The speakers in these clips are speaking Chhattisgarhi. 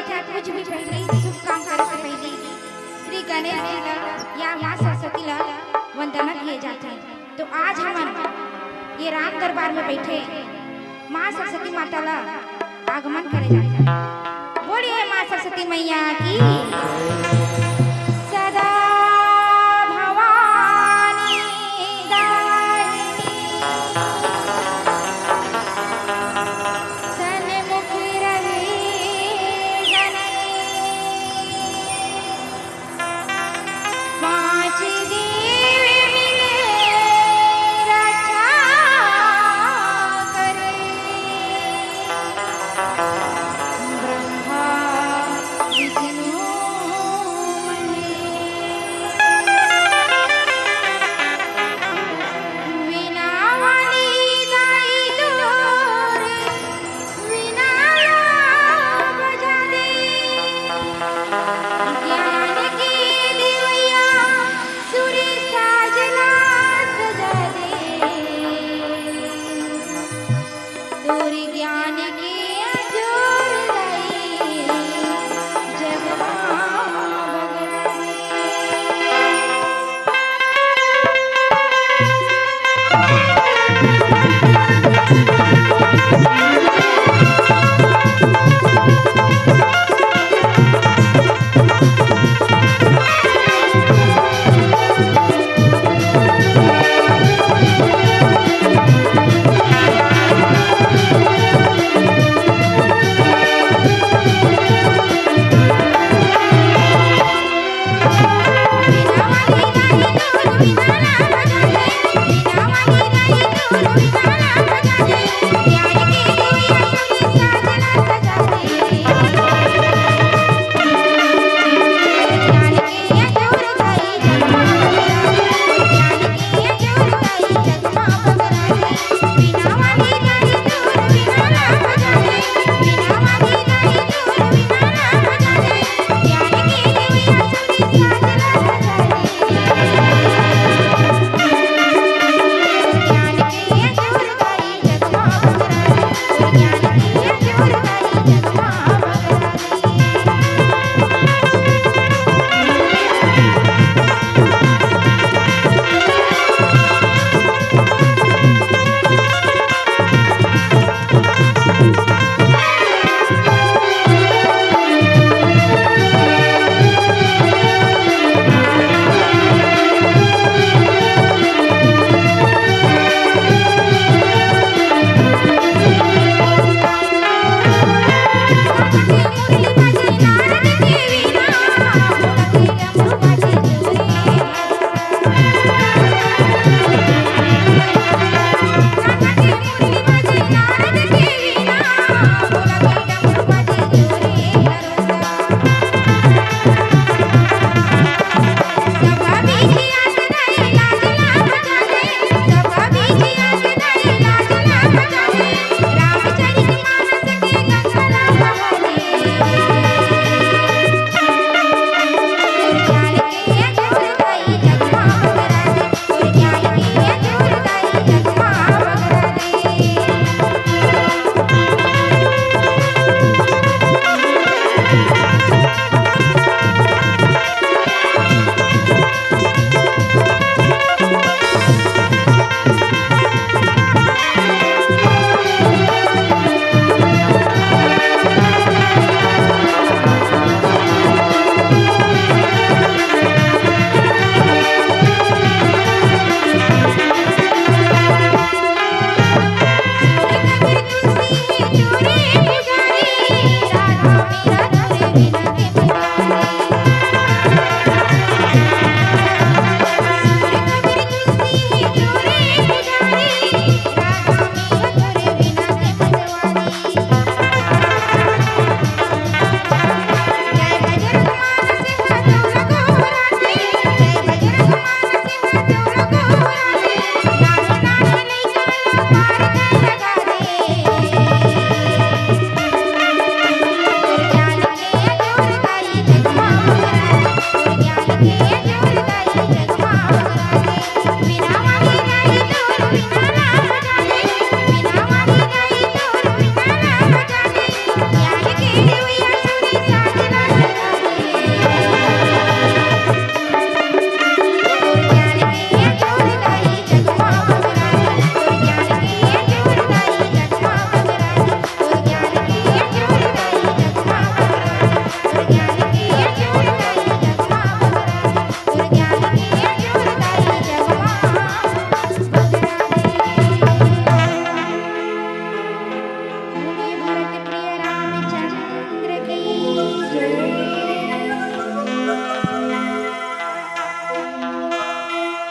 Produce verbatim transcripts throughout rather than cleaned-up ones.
या कुछ भी पहले, शुभ काम करे से पहले श्री गणेश जी ला या माँ सरस्वती ला वंदना किए जाथे। तो आज हमन ये राम दरबार में बैठे माँ सरस्वती माता ला आगमन करे जाथे। बोलिए माँ सरस्वती मैया की। सदा भवानी दायिनी सन्मुख रहे जननी। पाँच देव मिले रक्षा करे। ब्रह्मा विष्णु महेश। वीणा वाली दाई तोर वीणा ला बजा दे। ज्ञान के देवैया सुर साज ला सजा दे। तोर ज्ञान के अंजोर दाई जगमग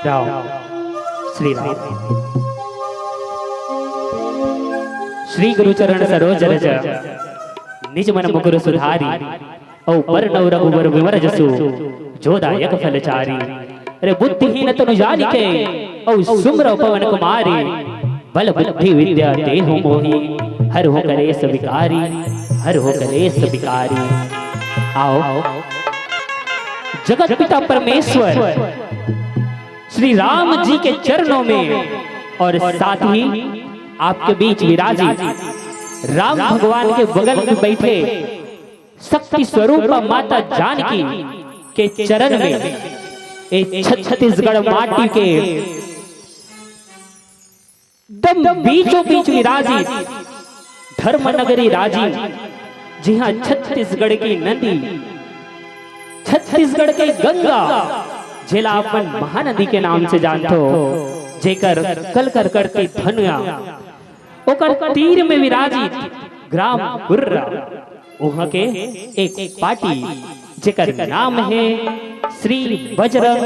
राम, श्री राम। श्री गुरु चरण सरोज रज, निज मन मुकुर सुधारी। औ बरनउँ रघुबर विमर जसु, जो दायक फल चारी। अरे बुद्धिहीन तनु जानिके, औ सुमिरौँ पवन कुमारी। बल बुद्धि विद्या देहु मोहि, हरहु कलेस विकारी, हरहु कलेस विकारी। आओ, जगत पिता परमेश्वर श्री राम जी के चरणों में और साथ ही आपके बीच विराजित राम भगवान के बगल में बैठे शक्ति स्वरूपा माता जानकी के चरण में, ए छत्तीसगढ़ माटी के एकदम बीचों बीच विराजित धर्म नगरी राजिम, जिहां छत्तीसगढ़ की नदी, छत्तीसगढ़ के गंगा, जेला अपन महानदी के नाम से जानथो, जेकर कलकर करती धनुया, ओकर तीर में विराजित ग्राम कुर्रा, उहाँ के एक पार्टी, जेकर नाम है श्री बजरंग,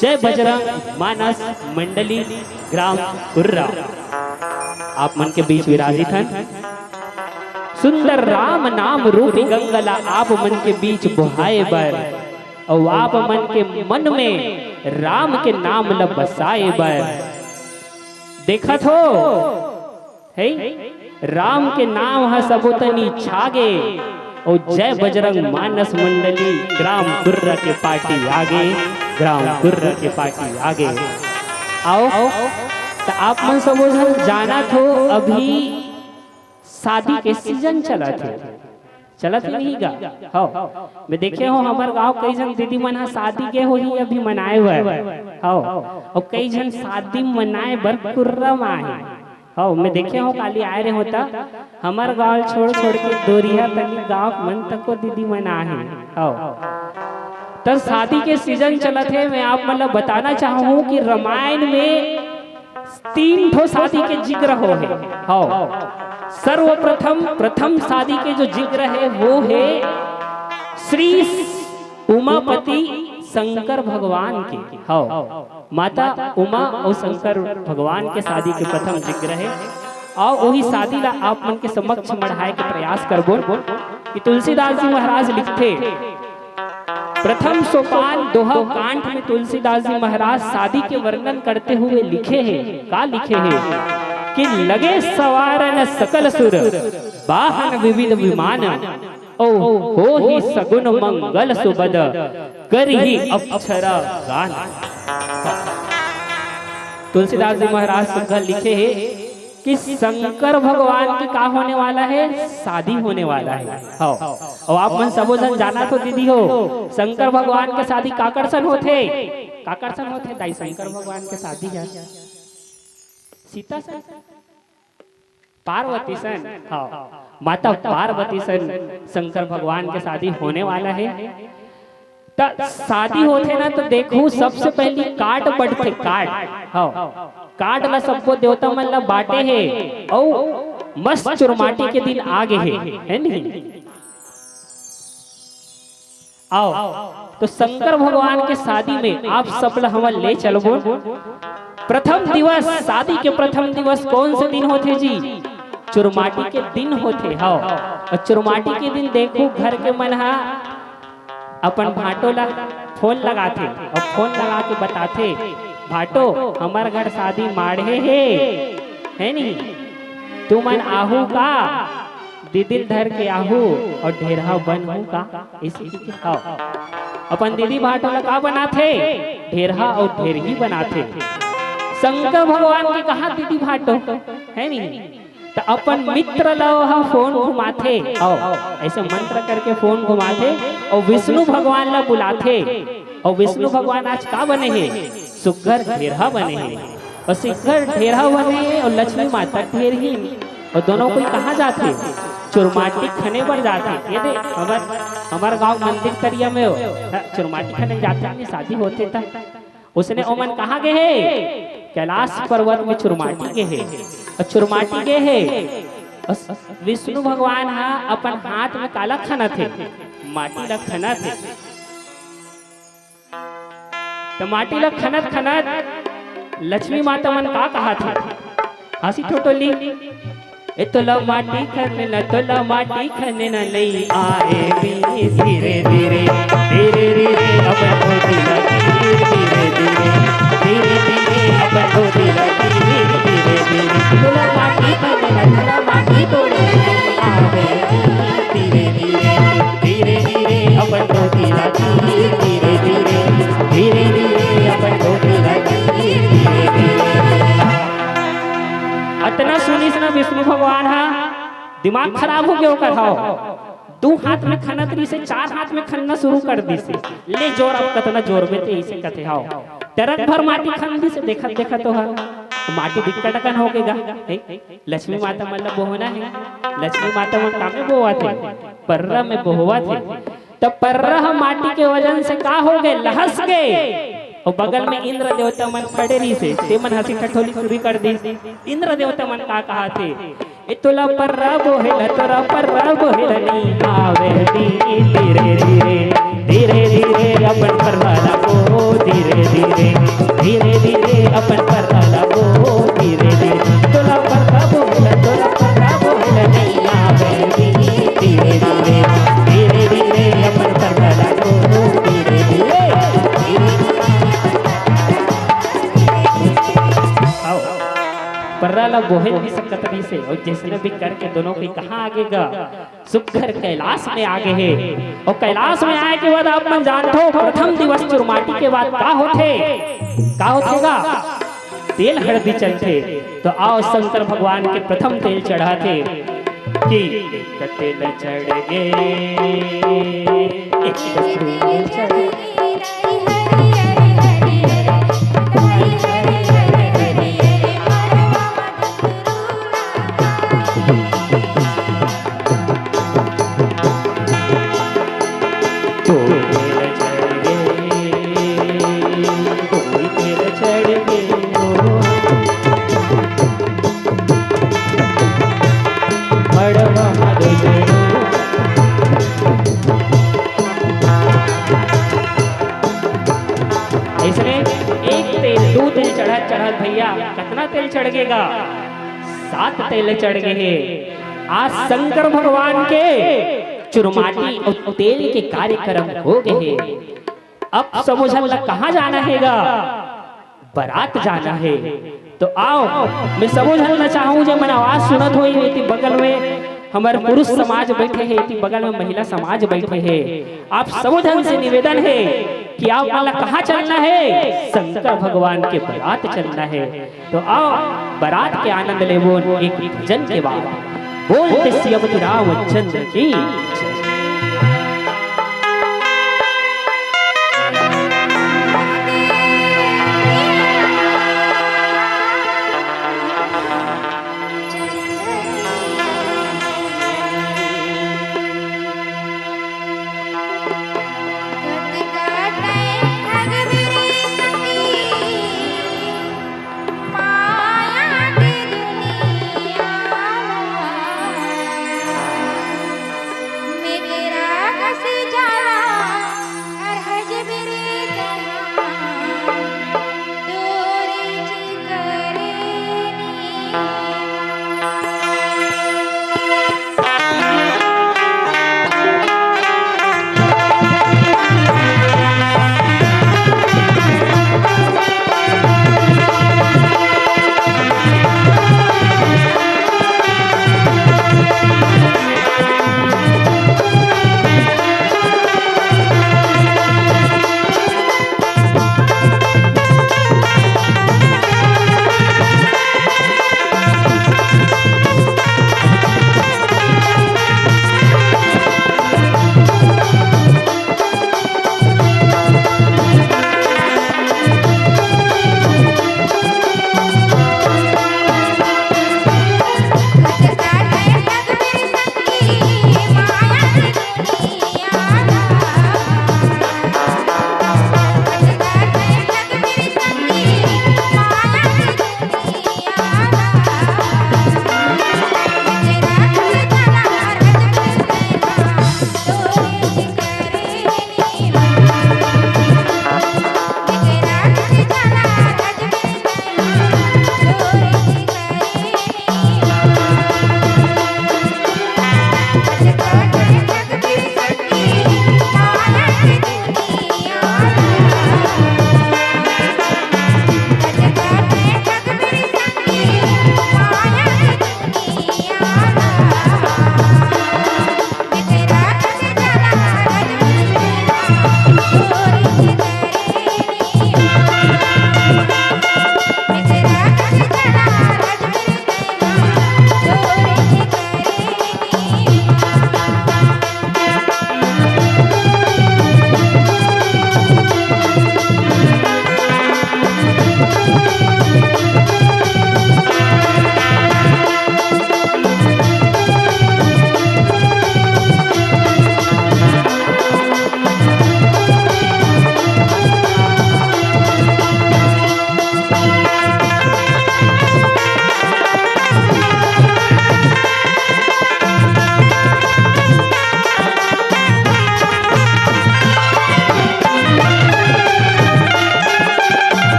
जय बजरंग मानस मंडली ग्राम कुर्रा। आप मन के बीच विराजित हन। सुंदर राम नाम रूपी गंगा ला आप मन के बीच बोहाए बर, अउ आप मन के मन में राम के नाम ला बसाए बर। देखत हो, हे, राम के नाम ह सबो तनी छागे, अउ जय बजरंग मानस मंडली ग्राम कुर्रा के पार्टी आगे, ग्राम कुर्रा के पार्टी आगे। आओ, त आप मन सबो झन जानत हो, अभी शादी के सीजन चलत हे, चलत हे नहीं गा? हव, मैं देखे हो हमर गांव कई झन दीदी मन ह शादी के होही अभी मनाए बर, हव, अउ कई झन शादी मनाए बर कुर्रा म आहे। हव, मैं देखे हो काली आए रहे होता, हमर गांव छोड़ छोड़ के दोरिहा तनी गांव मन तको दीदी मन आहे। हव, त शादी के सीजन चलत हे, मैं आप मन ल बताना चाहूँ कि रामायण में तीन ठो शादी के जिक्र हो हे। हव, सर्वप्रथम, प्रथम शादी के जो जिक्र हे, वो हे श्री उमापति शंकर भगवान के। हव, माता उमा अउ शंकर भगवान के शादी के प्रथम जिक्र हे। अउ वही शादी ला आप मन के समक्ष मढ़ाए के प्रयास करबो कि तुलसीदास जी महाराज लिखथे, प्रथम सोपान दोहा कांड में तुलसीदास जी महाराज शादी के वर्णन करते हुए लिखे हे, का लिखे हे कि लगे सवारन सकल सुर, बाहन विविध विमान, ओ होही सगुन मंगल सुबद, करही अप्सरा गान। तुलसीदास जी महाराज सुग्घर लिखे हे कि शंकर भगवान के का होने वाला हे, शादी होने वाला हे। हव, अउ आप मन सबो झन जानत हो दीदी हो, शंकर भगवान के शादी काकर सन होथे, काकर सन होथे दाई शंकर भगवान के शादी हे? सीता सन, पार्वती सन, हव, माता पार्वती सन शंकर भगवान के शादी होने वाला हे। त शादी होथे ना, त देखहू, सबसे पहिली कार्ड बंटथे, कार्ड। हव, कार्ड ला सब्बो देवता मन ला बांटे हे, अउ मस्त चुरमाटी के दिन आगे हे, हे नहीं? आओ, तो शंकर भगवान के शादी में आप सब ला हमन ले चलबो। प्रथम दिवस, शादी के प्रथम दिवस कौन से दिन होथे जी? चुरमाटी के दिन होथे। हव, अउ चुरमाटी के दिन देखहू, घर के मन ह अपन भांटो ला फोन लगाथे अउ फोन लगा के बताथे, "भांटो, हमर घर शादी माढ़े हे, हे नी? तुमन आहू का? दीदी ल धर के आहू अउ ढेरहा बनहू का?" अइसे कहिके, हव, अपन दीदी भांटो ला का बनाथे? ढेरहा अउ ढेरही बनाथे। शंकर भगवान के कहाँ दीदी भांटो, हे नी? त अपन मित्र ल ओह फोन घुमाथे, अउ अइसे मंत्र करके फोन घुमाथे, अउ विष्णु भगवान ल बुलाथे, अउ विष्णु भगवान आज का बने हे? सुग्घर ढेरहा बने हे, अउ सुग्घर ढेरहा बने हे, अउ लक्ष्मी माता ढेरही, अउ दोनों कोई कहाँ जाथे? चुरमाटी खने बर जाथे। ये दे, हमर, हमर गांव मंदिर तरिया में हो, हाँ, चुरमाटी खने जाथे, शादी होथे त। उसने ओमन कहाँ गे हे? कैलाश पर्वत में चुरमाटी गे हे। अउ चुरमाटी गे हे। अउ विष्णु भगवान ह अपन हाथ में काला खनत हे? माटी ला खनत हे। त माटी ला खनत खनत लक्ष्मी माता मन का कहाथे? हंसी ठोठोली, ए तोला माटी खनना, तोला माटी खनना नइ आए बी। धीरे धीरे, धीरे धीरे अपन गोदी ला धीरे धीरे, धीरे धीरे अपन गोदी ला धीरे धीरे, तोला माटी खनना, तोला माटी कोड़े नइ आए बी। धीरे धीरे, धीरे धीरे अपन गोदी ला धीरे धीरे, धीरे धीरे अपन गोदी ला धीरे धीरे। अतना सुनिस न विष्णु भगवान हा, दिमाग खराब हो गया ओकर। हव, दू हाथ में खनत रहिसे, चार हाथ में खनना शुरू कर दिसे। ले जोर, अब कतना जोर में ते इसे कथे। हव, टरक भर माटी खन दिसे। देखत देखत तो हा माटी बिक्कट अकन हो गे गा। हे, लक्ष्मी माता मन ला बोहना हे, लक्ष्मी माता मन कामे बोवाथे, पर्रा में बोहवाथे। त पर्रा ह माटी के वजन से का हो गे, लहस गे। अउ बगल में इंद्र देवता मन खड़े रहिसे, ते मन हंसी ठठोली शुरू कर दिस। इंद्र देवता मन का कहाथे? ए तोला पर्रा बोहेला, तोला पर्रा बोहेला नइ आवे बी। धीरे धीरे, धीरे धीरे अपन पर्रा ला बो, धीरे धीरे, धीरे धीरे अपन पर्रा ला बो, धीरे धीरे। तोला पर्रा बोहेला, तोला पर्रा बोहेला नइ आवे बी। धीरे धीरे, धीरे धीरे अपन पर्रा ला बो, धीरे धीरे, धीरे धीरे। आओ, पर्रा ला बोहे नइ सकत रहिसे, अउ जइसने भी करके दोनों कोई कहाँ आगे गा? सुग्घर कैलाश में आगे हे। अउ कैलाश में आए के बाद आप मन जानथो, प्रथम दिवस चुरमाटी के बाद का होथे? का होथे गा? तेल हरदी चढ़थे। तो आओ, शंकर भगवान के प्रथम तेल चढ़ाथे कि तेल चढ़ गे, एक तेल चढ़ गे। अइसने एक तेल, दू तेल चढ़त चढ़त भैया कतना तेल चढ़ गे गा? सात तेल चढ़ गे हे। आज शंकर भगवान के चुरमाटी अउ तेल के कार्यक्रम हो गे हे। अब सबो झन ला कहाँ जाना हे गा? बरात जाना हे। तो आओ, मैं सबो झन ला चाहूँ, जे मन आवाज सुनत होही, एती बगल में हमर पुरुष समाज बैठे हे, एती बगल में महिला समाज बैठे हे। आप सबो झन से निवेदन हे कि आप मन ला कहाँ चलना हे? शंकर भगवान के बरात चलना हे। तो आओ, बरात के आनंद लेबो एक भजन के बाद। बोल दे सियावती रामचंद्र की जय।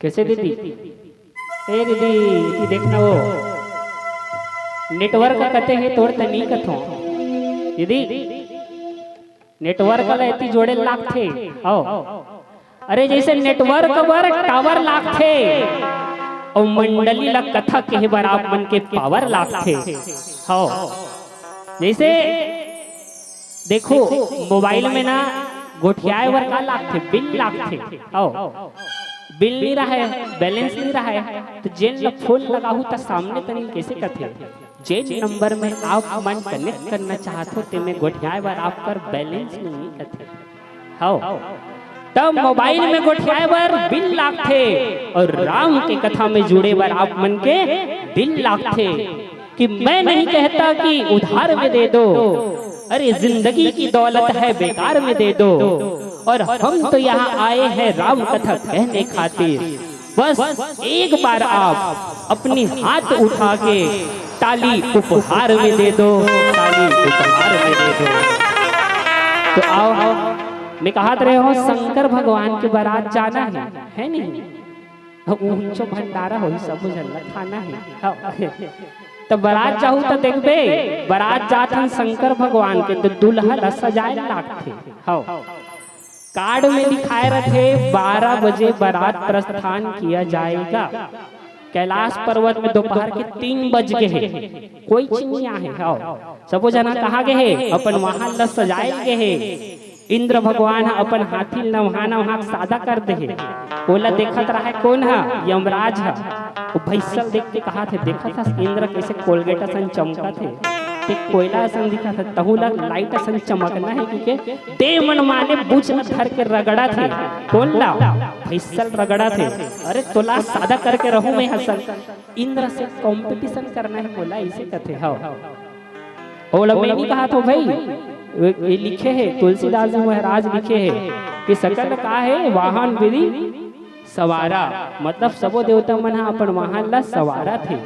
कैसे दीदी? ए दीदी, एती देखना वो। नेटवर्क कते हे तोर तनी कथो। दीदी, नेटवर्क ला एती जोड़े लागथे। हव। अरे जैसे नेटवर्क बर टावर लागथे, अउ मंडली ला कथा कहे बर आप मन के पावर लागथे। हव। जैसे देखो, मोबाइल में ना गोठियाए बर का लागथे? बिल लागथे। हव। बिल नी रहय, बैलेंस नी रहय, त जेन ल फोन लगाहू त सामने तनी कैसे कथे? जेन नंबर में आप मन कनेक्ट करना चाहत हो, तेमे गोठियाए बर आपकर बैलेंस नहीं कथे। हव। तब मोबाइल में गोठियाए बर बिल लागथे अउ राम के कथा में जुड़े बर आप मन के दिल लागथे कि मैं नहीं कहता कि उधार में दे दो, अरे जिंदगी की दौलत है बेकार में दे दो, और हम तो यहाँ आए हैं राम कथा कहने खातिर। बस एक बार आप अपनी हाथ उठा के ताली उपहार में दे दो, ताली उपहार में दे दो। तो आओ, आओ, मैं कहत रहे हो शंकर भगवान के बारात जाना है, है नहीं? अब ऊंचो भंडारा होही, सब झन ला खाना है। हाँ। तो बारात जाहू तो देखबे, बारात जात हन शंकर भगवान के, तो दुल्हा ला सजाए लागथे। हाँ। कार्ड में लिखाए रथे, बारह बजे बारात प्रस्थान किया जाएगा। कैलाश पर्वत में दोपहर के तीन बज गे हे, कोई चीज नहीं आहे। हव, सबो जना कहाँ गे हे? अपन वाहन ला सजाए गे हे। इंद्र भगवान ह अपन हाथी ल नवहा नवहा के सादा कर दे हे। ओला देखत रहे कोन ह? यमराज ह। वो भैंसल देख के कहा थे, देखत हस इंद्र कैसे कोलगेट असन चमकत हे, ते कोयला असन दिखत हे, तहू ला लाइट असन चमकना है कि के दे मन माने बुच ल धर के रगड़त हे। कोन ला? भैंसल रगड़त हे। अरे तोला सादा करके रहूं मैं हसन। इंद्र से कंपटीशन करना है मोला, इसे कथे। हव। ओला मैं नहीं कहा था भाई, ये लिखे है तुलसीदास जी महाराज लिखे है कि सकल का है वाहन विधि सवारा, मतलब सबो देवता मन ह अपन वाहन ला सवारत हे।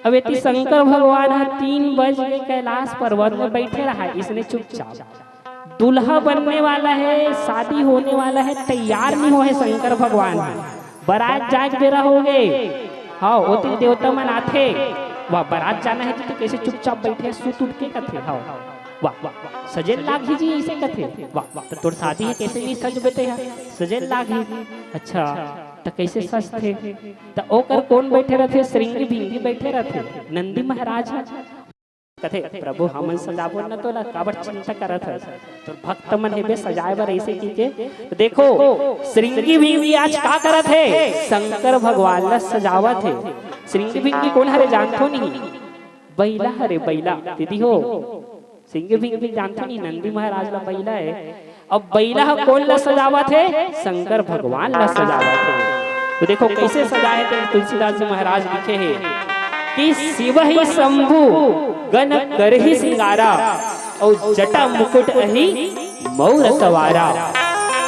अब एती शंकर भगवान ह तीन बज के कैलाश पर्वत में बैठे रहा, इसने चुपचाप। दूल्हा बनने वाला है, शादी होने वाला है, तैयार नहीं हो है शंकर भगवान ह। बारात जाए के बेरा हो गे। हाँ, ओती देवता मन आथे। वाह, बारात जाना है जी, तो कैसे चुपचाप बैठे, सुत उठ के कथे। हाँ, वाह, वाह, सजे लागही जी, इसे कथे। वाह, वाह, तो तोर शादी है, कैसे नहीं सजबे ते ह? सजे लागही। अच्छा, तो कैसे सजथे? तो ओकर कोन बैठे रथे? श्रृंगी भृंगी बैठे रथे, नंदी महाराज ह। कथे, "प्रभु, हमन सजाबो न तोला, काबर चिंता करत हस? तोर भक्त मन हेबे सजाए बर," ऐसे की के। तो देखो, श्रृंगी भृंगी आज का करत हे? शंकर भगवान ला सजावत हे। श्रृंगी भृंगी कोन हरे, जानथो नहीं? बइला हरे, बइला। दीदी हो, श्रृंगी भृंगी जानथो नहीं, नंदी महाराज ला बइला हे। अब बइला ह कोन ला सजावत हे? शंकर भगवान ला सजावत हे। तो देखो कैसे सजाए, तो तुलसीदास जी महाराज लिखे हे कि शिव ही शंभु गण करही सिंगारा, और जटा मुकुट अही मौर सवारा,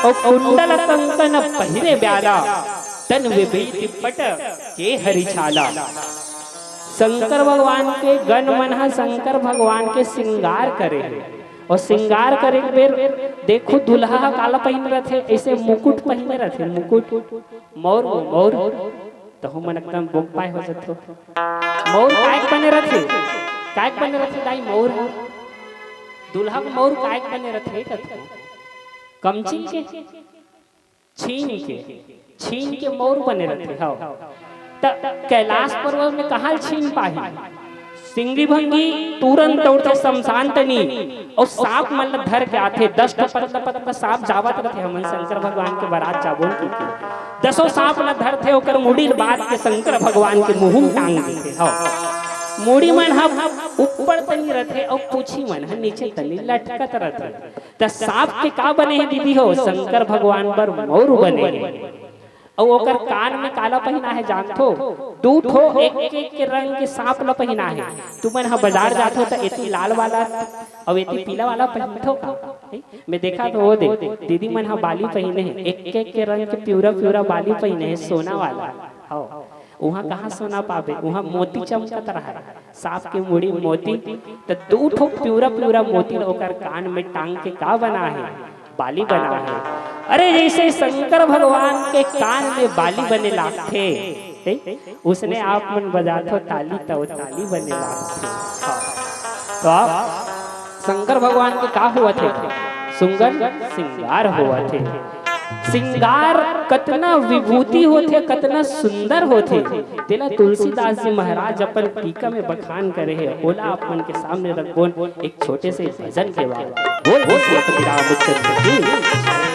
और कुंडल कंकन पहिरे ब्याला, तन विभूति पट के हरि छाला। शंकर भगवान के गण मन ह शंकर भगवान के श्रृंगार करे हे, और श्रृंगार करे के बेर देखो, दूल्हा ह काला पहिने रथे, ऐसे मुकुट पहिने रथे, मुकुट, मौर, मौर, तहु मन एकदम बोक पाए हो जथो। मौर काय के बने रथे? काय के बने रथे दाई मौर ह? दूल्हा के मौर काय के बने रथे कथो? कमचिन के? छीन के, छीन के मौर बने रथे। हव। त कैलाश पर्वत में कहाँ छीन पाही? श्रृंगी भृंगी तुरंत दौड़थे शमशान तनी, अउ सांप मन ल धर के आथे, दस ठो पतला पतला सांप जावत रथे, हमन शंकर भगवान के बारात जाबोन की के। दसों सांप ल धरथे, ओकर मुड़ी ल बांध के शंकर भगवान के मुहूं म टांग देथे। हव। मुड़ी मन ह ऊपर तनी रथे, अउ पूछी मन ह नीचे तनी लटकत रथे। त सांप के का बने हे दीदी हो? शंकर भगवान बर मौर बने हे। अउ ओकर कान में काला पहिना हे जानथो? दू ठो एक एक के रंग के सांप ल पहिना हे। तुमन ह बाजार जाथो त एती लाल वाला अउ एती पीला वाला पहिनथो का? हे? मैं देखा तो वो दे, दीदी मन ह बाली पहिने हे, एक एक के रंग के पिवरा पिवरा बाली पहिने हे, सोना वाला। हव, उहाँ कहाँ सोना पाबे? उहाँ मोती चमकत रहा। सांप के मुड़ी मोती, त दू ठो पिवरा पिवरा मोती ल ओकर कान में टांग के का बना हे? बाली बना हे। अरे, जइसे शंकर भगवान के कान में बाली बने लागथे, हे? उसने आप मन बजाथो ताली, त ओ ताली बने लागथे। हाँ। तो आप शंकर भगवान के का होवत हे? सुंदर सिंगार होवत हे। सिंगार कतना विभूति होथे, कतना सुंदर होथे, तेला तुलसीदास जी महाराज अपन टीका में बखान करे हे। ओला आप मन के सामने रखबोन एक छोटे से भजन के बाद। बोल बोल श्रीपति रामचंद्र की।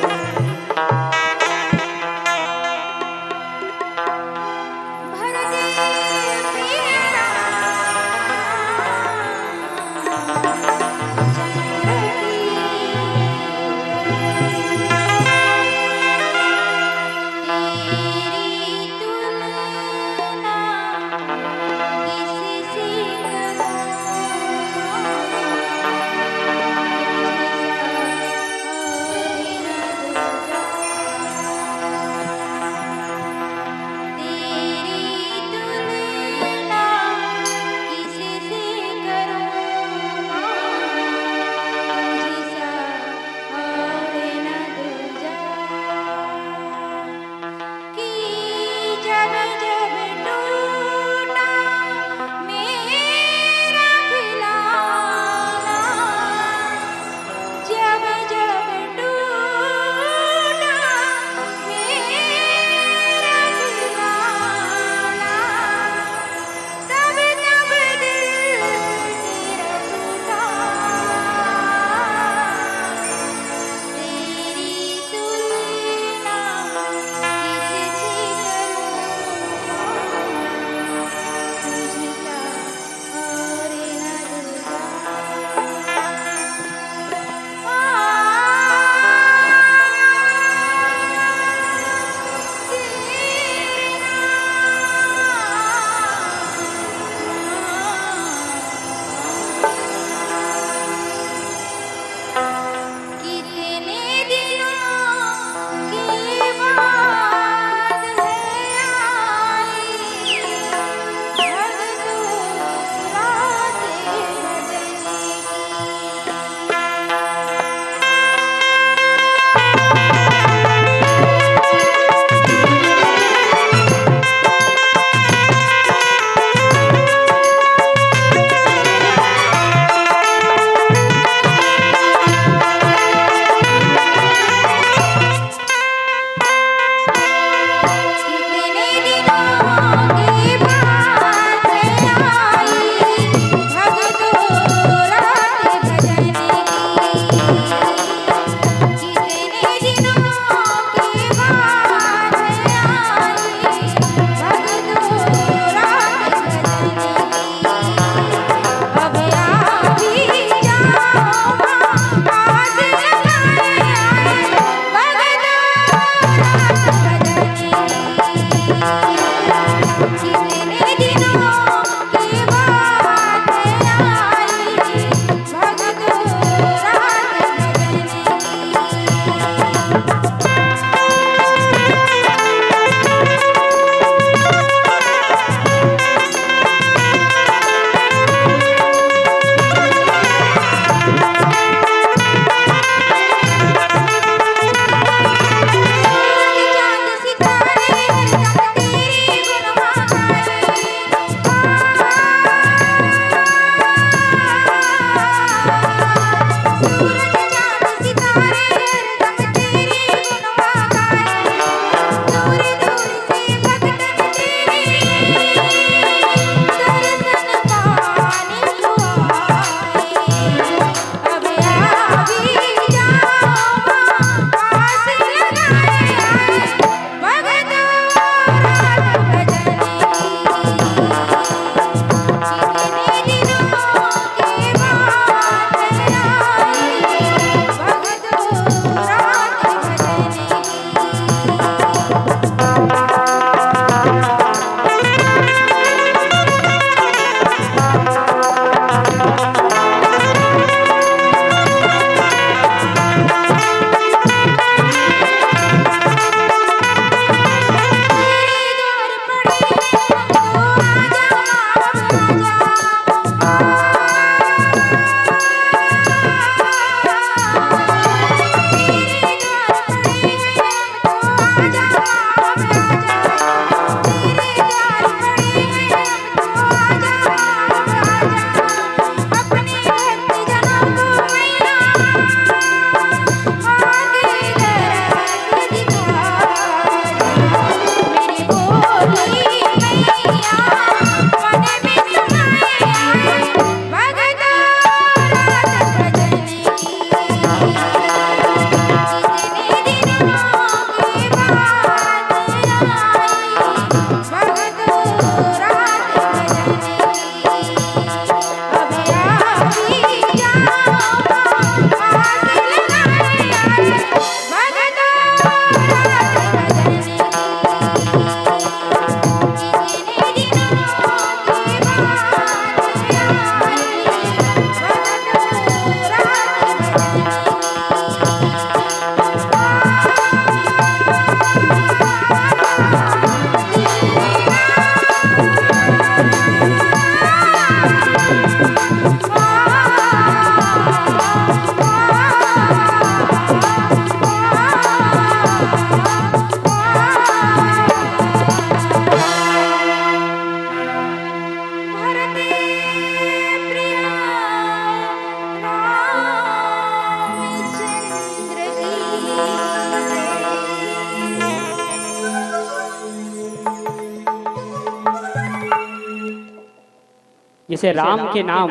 जैसे राम के नाम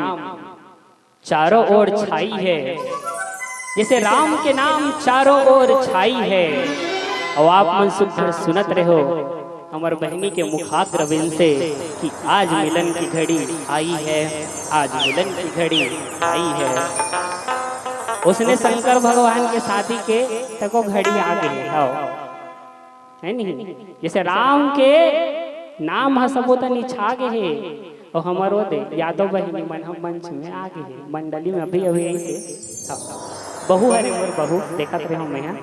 चारों ओर छाई है, जैसे राम के नाम चारों ओर छाई है, और आप मन सुघर सुनत रहो हमर बहिनी के मुखाग्रविंद से कि आज मिलन की घड़ी आई है, आज मिलन की घड़ी आई है। उसने शंकर भगवान के शादी के तको घड़ी आ गई है, है नहीं? जैसे राम के नाम ह सबो तनी छा गे हे, और हमरो दे यादव बहिनी मन ह मंच में आ गे हे, मंडली में अभी अभी ऐसे, हाँ, बहू हरे मोर बहू, देखत रहे हो मैं, हाँ।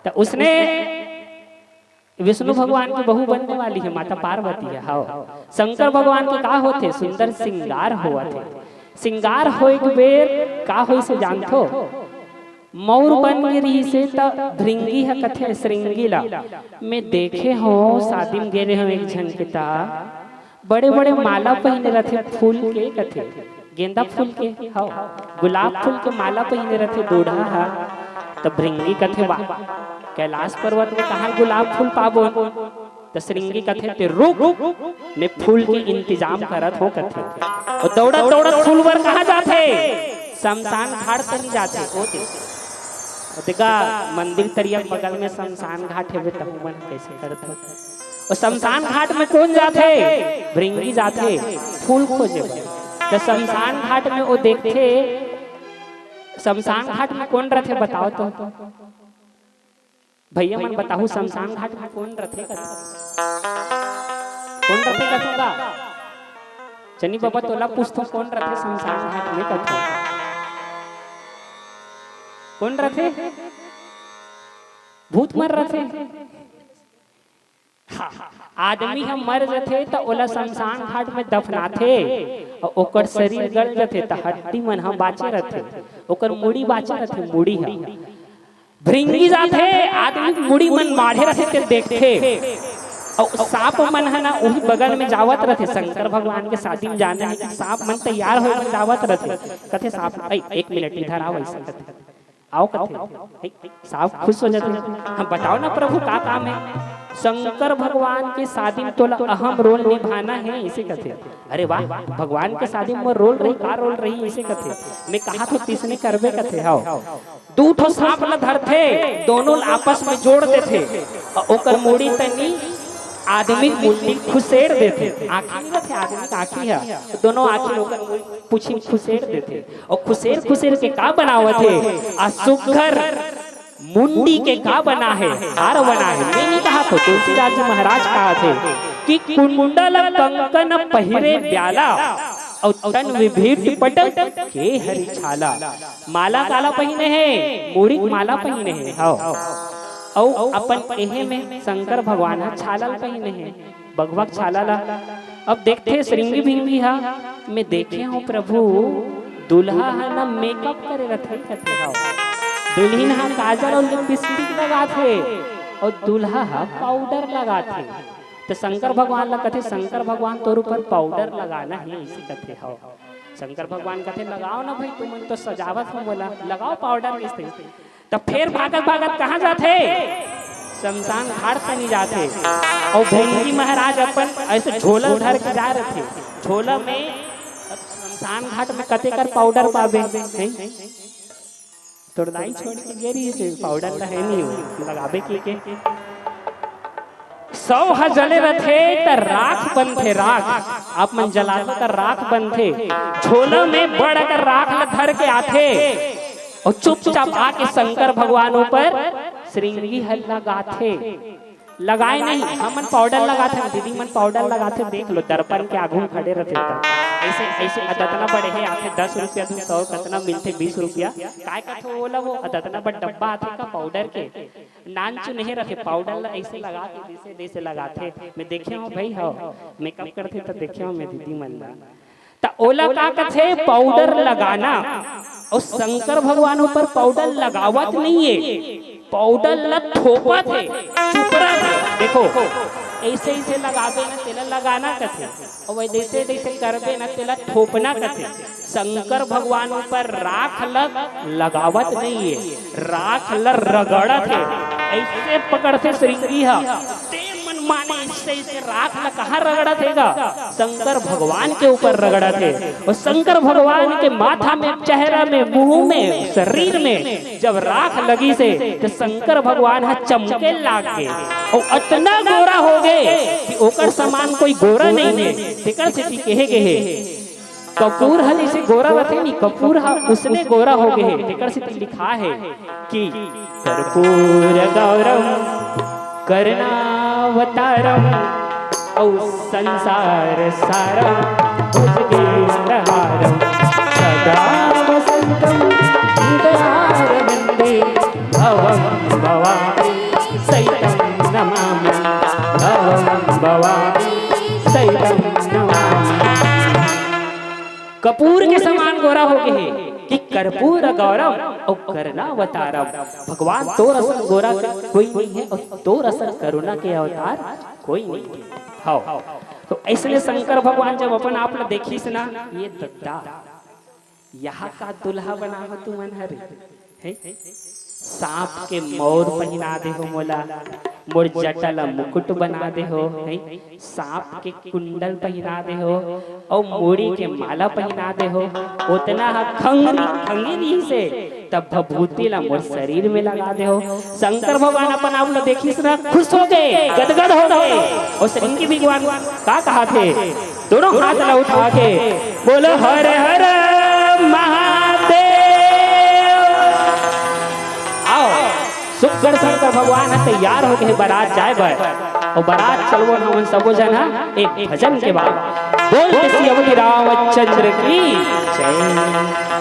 तो उसने विष्णु भगवान की बहू बनने वाली है, माता पार्वती है। हाँ, शंकर भगवान के का होथे? सुंदर श्रृंगार होवत हे। श्रृंगार होए के बेर का होइसे जानथो? मऊर बन गे रिहिसे त भृंगी ह कथे श्रृंगी ला, "मैं देखे हों, शादी में गे रहे हों एक झन के ता, बड़े-बड़े माला पहिने रथे फूल के," कथे, "गेंदा फूल के, हव, गुलाब फूल के माला पहिने रथे दूढ़ा ह।" त भृंगी कथे, "वाह, कैलाश पर्वत में कहाँ गुलाब फूल पाबो?" त श्रृंगी कथे, "ते रुक, मैं फूल के इंतजाम करत हों," कथे। और दौड़त दौड़त फूल बर कहाँ जाथे? शमशान घाट तनी जाथे। ओ दे, ओ देखा, मंदिर तरिया बगल में शमशान घाट हेबे, तहु मन कैसे करत हो? और शमशान घाट में कौन जाथे? भृंगी जाथे फूल खोजे बर। त शमशान घाट में वो देखथे, शमशान घाट में कौन रथे, बताओ तो। भैया मन बताहू, शमशान घाट में कौन रथे कथे? कौन रथे कथे का? चनी बाबा तोला पूछथों, कौन रथे शमशान घाट में कथे? कौन रथे? भूत मन रथे। हाँ, आदमी ह मर जथे त ओला शमशान घाट में दफनाथे, अउ ओकर शरीर गल जथे त हड्डी मन ह बाचे रथे, ओकर मुड़ी बाचे रथे, मुड़ी ह। भृंगी जाथे, आदमी के मुड़ी मन माढ़े रथे, ते देखथे। अउ सांप मन ह ना, उही बगल में जावत रथे। शंकर भगवान के शादी में जाना है कि सांप मन तैयार होए बर जावत रथे। कथे सांप, "ऐ, एक मिनट, इधर आओ," ऐसे कथे। "आओ," कथे। "ऐ, सांप खुश हो जाथे। हम बताओ ना प्रभु, का काम है?" "शंकर भगवान के शादी में तोला अहम रोल निभाना है," ऐसे कथे। "अरे वाह, भगवान के शादी में मोर रोल रही, का रोल रही?" ऐसे कथे। "मैं कहा तो तिसने करबे," कथे। "हव।" दू ठो सांप ल धरथे, दोनों ल आपस में जोड़ देथे, अउ ओकर मुड़ी तनी आदमी के मुड़ी खुसेर देथे। आँखी नहीं रथे आदमी के, आँखी ह, दोनों आँखी ल ओकर मुड़ी, पूछी खुसेर देथे। अउ खुसेर खुसेर के का बनावत हे? आ सुघर मुंडी के का बना हे? हार बना हे। मैं नहीं कहा थो, तुलसीदास जी महाराज कहा थे कि कुंडल कंकन पहिरे ब्याला, अउ तन विभीट पट के हरि छाला। माला काला पहिने हे? मुड़ी के माला पहिने हे, हव। अउ अपन एहे में शंकर भगवान ह छाला ल पहिने हे, बगवा के छाला ला। अब देखथे श्रृंगी भृंगी ह, "मैं देखे हों प्रभु, दूल्हा ह ना मेकअप करे रथे," कथे, हव। दुल्हिन ह काजल अउ लिपस्टिक लगाथे अउ दूल्हा ह पाउडर लगाथे। त शंकर भगवान ला कथे, "शंकर भगवान तोर ऊपर पाउडर लगाना हे," अइसे कथे, हव। शंकर भगवान कथे, "लगाओ ना भाई, तुमन तो सजावत हो मोला, लगाओ पाउडर," अइसे। त फेर भागत भागत कहाँ जाथे? शमशान घाट तनी जाथे। अउ भृंगी महाराज अपन अइसे झोला धर के जा रथे। झोला में अब शमशान घाट में कतेकर पाउडर पाबे, हैं? तोर दाई छोड़ के गे रहिसे, पाउडर त हे नहीं, वो लगाबे के के। सौ ह जले रथे त राख बनथे, राख। आप मन जलाथो त राख बनथे। झोला में बड़ अकन राख ल धर के आथे अउ चुपचाप आके शंकर भगवान ऊपर श्रृंगी ह लगाथे। लगाए नहीं, हमन पाउडर लगाथे, दीदी मन पाउडर लगाथे, देख लो, दर्पण के आगू में खड़े रथे त। ऐसे, ऐसे अदतना बड़े हे आथे, दस रुपया धू सौ कतना मिलथे, बीस रुपया। काय कथे ओला वो, अदतना बड़ डब्बा आथे का पाउडर के, नान चुनहे रथे, पाउडर ला ऐसे लगा के जैसे, जैसे लगाथे। मैं देखे हूँ भाई, हव, मेकअप करथे त देखे हूँ मैं दीदी मन ला। त ओला का कथे? पाउडर लगाना। अउ शंकर भगवान ऊपर पाउडर लगावत नहीं हे, पाउडर ला थोपत हे, चुपरत हे। देखो, ऐसे, ऐसे लगाबे ना, तेला लगाना कथे, अउ वही जैसे, जैसे करबे ना, तेला थोपना कथे। शंकर भगवान ऊपर राख ल लगावत नहीं हे, राख ल रगड़त हे। ऐसे पकड़थे श्रृंगी ह, ते मन माने ऐसे, ऐसे राख ल कहाँ रगड़त हे गा? शंकर भगवान के ऊपर रगड़त हे। अउ शंकर भगवान के माथा में, चेहरा में, मुंह में, शरीर में जब राख लगिस हे त शंकर भगवान ह चमके लाग गे अउ अतना गोरा हो गे कि ओकर समान कोई गोरा नहीं हे। तेकर सेती कहे गे हे, कपूर ह जैसे गोरा रथे नी, कपूर ह उसने गोरा हो गे हे। तेकर सेती लिखा हे कि कर्पूर गौरम करुणावतारम अउ संसार सारम भुजगेंद्रहारम सदा वसंतम हृदयारविंदे भवम भवानी सहितम नमामि, भवम भवानी सहितम नमामि। कपूर के समान गोरा हो गे हे कि कर्पूर गौरम अउ करुणावतारम। भगवान तोर असन गोरा कोई नहीं हे अउ तोर असन करुणा के अवतार कोई नहीं हे। हव। तो ऐसने शंकर भगवान जब अपन आप ला देखिस ना, ये दद्दा, यहाँ का दुल्हा बना हो तुमन हरे, हैं? सांप के मौर पहिना दे हो मोला, मोर जटा ला मुकुट बना दे हो, हैं? सांप के कुंडल पहिना दे हो, अउ मुड़ी के माला पहिना दे हो। ओतना ह खंगरी, खंगरी से तब भभूति ला मोर शरीर में लगा दे हो। शंकर भगवान अपन आप ला देखिस ना, खुश हो गे, गदगद हो गे। अउ श्रृंगी भगवान का कहाथे? दोनों हाथ ला उठा के बोलो, हर हर महादेव। आओ, सुग्घर शंकर भगवान ह तैयार हो गे हे बरात जाए बर। अउ बरात चलबो हमन सबो झन ह एक भजन के बाद। बोल श्री अवधि रामचंद्र की जय।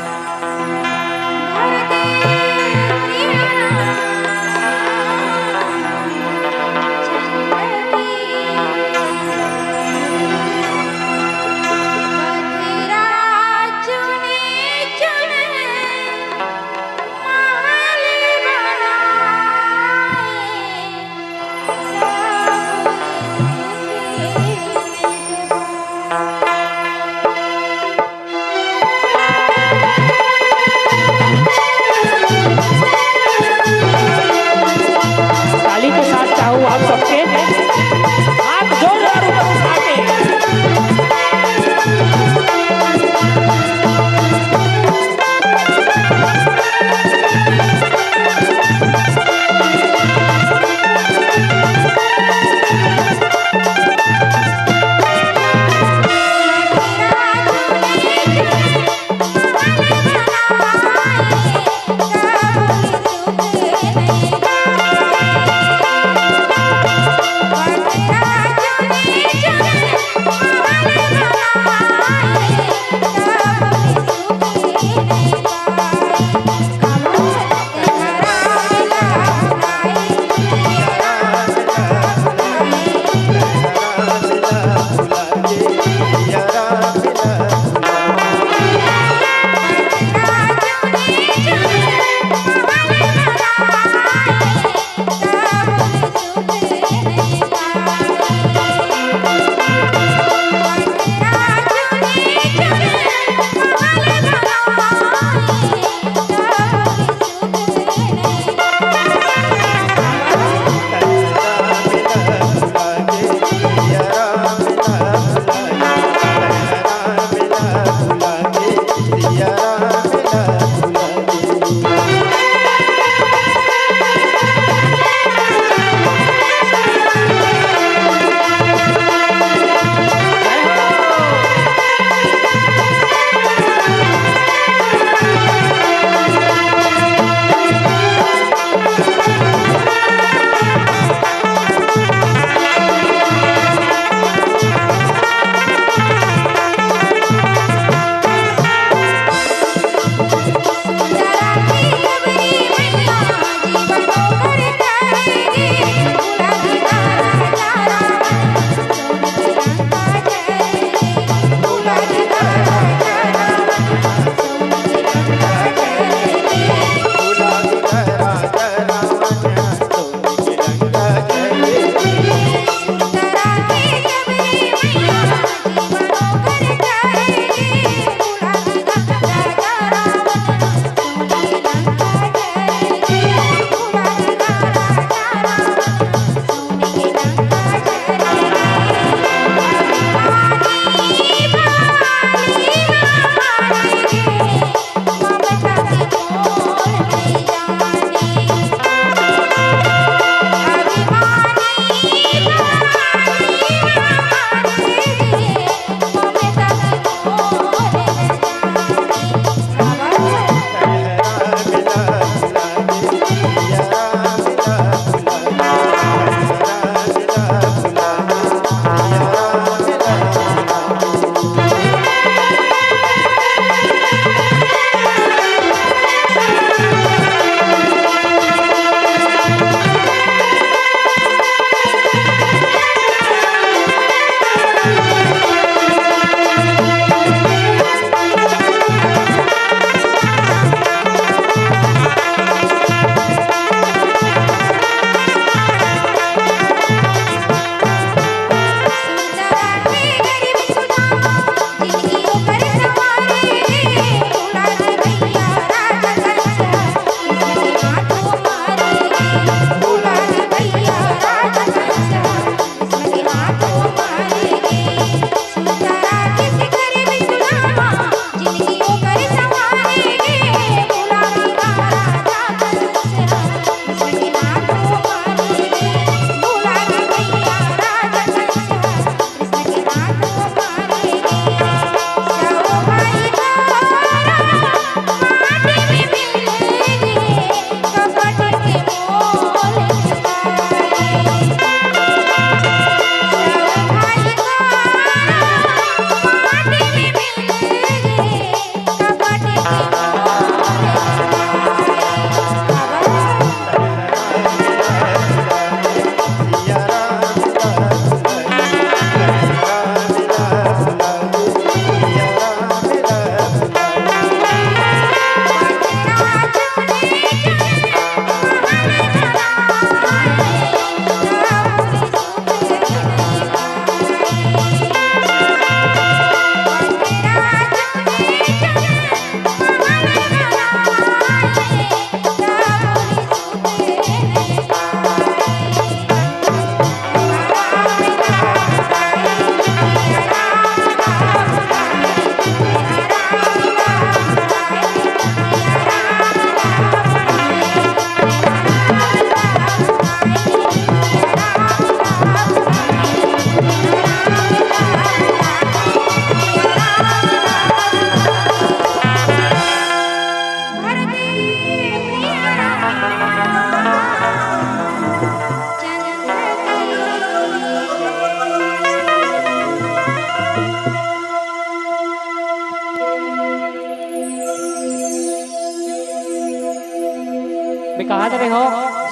हो,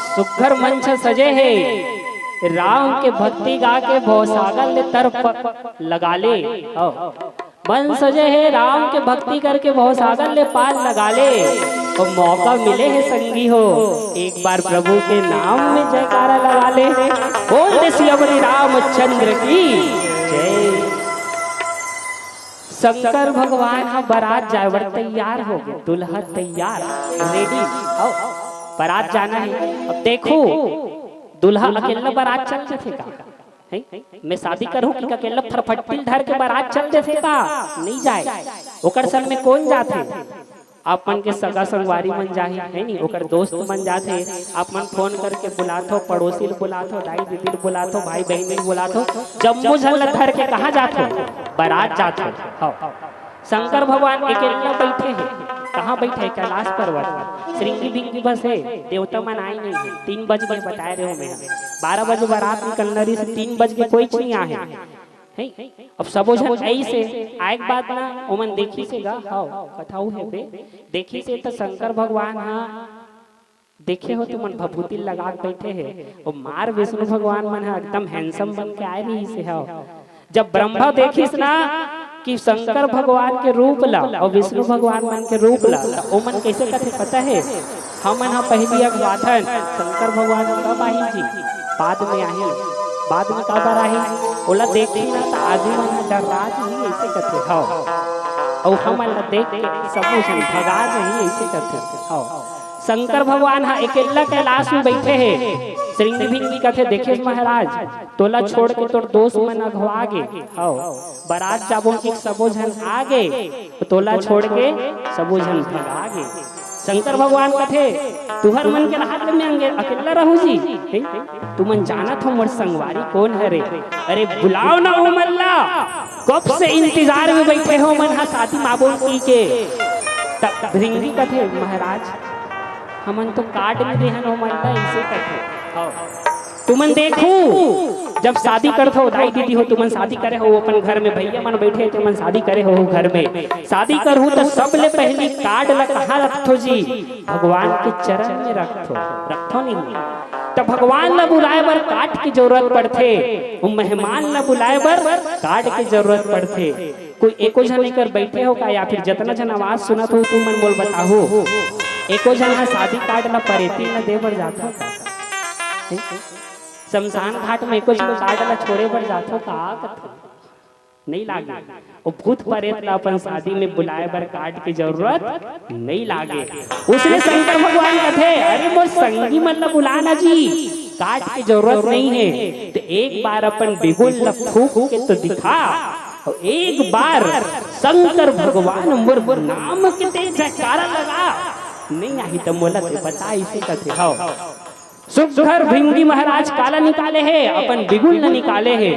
सुघर मंच सजे हे, राम के भक्ति गा के भवसागर ले तर प-, लगा ले। हो, मंच सजे हे, राम के भक्ति करके भवसागर ले पार लगा ले। ओ मौका मिले हे संगी हो, एक बार प्रभु के नाम में जयकारा लगा ले। बोल दे सियावर रामचंद्र की जय। शंकर भगवान ह बरात जाए बर तैयार हो गे, दुल्हा तैयार, रेडी, आओ, बरात जाना हे। अब देखो, दुल्हा अकेला बरात चल जथे का? हैं? मैं शादी करूं कि अकेला फरफट्टी धर के बरात चल जथे का? नहीं जाए। ओकर संग में कोन जाथे? आप मन के सगा संगवारी मन जाही, है नी? ओकर दोस्त मन जाथे। आप मन फोन करके बुलाथो, पड़ोसी ल बुलाथो, दाई दीदी ल बुलाथो, भाई बहिनी ल बुलाथो, जम्मो झन ल धर के कहाँ जाथो? बरात जाथो। हव। शंकर भगवान अकेला बैठे हे। कहाँ बैठे हे? कैलाश पर्वत में। श्रृंगी भिंगी बस हे, देवता मन आए नहीं हे। तीन बज के बताए रहे हो मैं, बारह बजे बरात निकलना रहिस, तीन बज के कोई नहीं आए हे। हैं? अब सबो झन आइस हे, आए के बाद ना ओमन देखिस हे गा, हव, कथा उ हे बे, देखिस हे त शंकर भगवान ह, देखे हो तुमन, भभूति लगा के बैठे हे, ओ मार विष्णु भगवान मन ह एकदम handsome बन के आए रहिस हे, हव। जब ब्रह्मा देखिस ना कि शंकर भगवान के रूप ला अउ विष्णु भगवान मन के रूप ला, त ओमन कैसे कथे पता हे? हमन ह पहिली अगवाथन, शंकर भगवान कब आही जी? बाद में आही। बाद में काबर आही? ओला देखही ना त आदमी मन ह डर्रा जही, ऐसे कथे, हव। अउ हमन ला देख के सबो झन भगा जही, ऐसे कथे, हव। शंकर भगवान ह अकेला कैलाश में बैठे हे। श्रृंगी भिंगी कथे, देखेस महाराज, तोला छोड़ के तोर दोस्त मन अघवा गे, हव। बरात जाबो कि सबो झन आ गे, तोला छोड़ के सबो झन भगा गे। शंकर भगवान कथे, तुहर मन के रहत ले मैं अंगे-, अकेला रहूं जी? हे? तुमन जानत हो मोर संगवारी कोन हरे? अरे बुलाओ ना ओमन ला, कब से इंतजार में बैठे हो मन हा शादी माबो की के। त भृंगी कथे, महाराज, हमन तो कार्ड में देहन ओमन ला, ऐसे कथे। हव। तुमन देखू, जब शादी करथो, दाई दीदी हो, तुमन शादी करे हो अपन घर में, भैया मन बैठे हे, तुमन शादी करे हो घर में, शादी करहू त सबले पहली कार्ड ला कहाँ रखथो जी? भगवान के चरण में रखथो, रखथो नहीं? त भगवान ला बुलाए बर कार्ड की जरूरत पड़थे, वो मेहमान ला बुलाए बर कार्ड की जरूरत पड़थे। कोई एको झन एकर बैठे हो का, या फिर जतना झन आवाज सुनत हो, तुमन मोल बताहू, एको झन ह शादी कार्ड ला परेती ला दे बर जाथो का? शमशान घाट में एको झन कार्ड ला छोड़े बर जाथो का? कथो नहीं लागे। वो भूत परेत ला अपन शादी में बुलाए बर कार्ड की जरूरत नहीं लागे। उसने शंकर भगवान कथे, अरे मोर संगी मन ला बुला ना जी, कार्ड की जरूरत नहीं है, तो एक बार अपन बिगुल ला फूक के तो दिखा, और एक बार शंकर भगवान मोर नाम के ते जयकारा लगा, नहीं आही त मोला ते बता, इसे कथे। हव। सुघर भृंगी महाराज काला निकाले हे, अपन बिगुल न निकाले हे।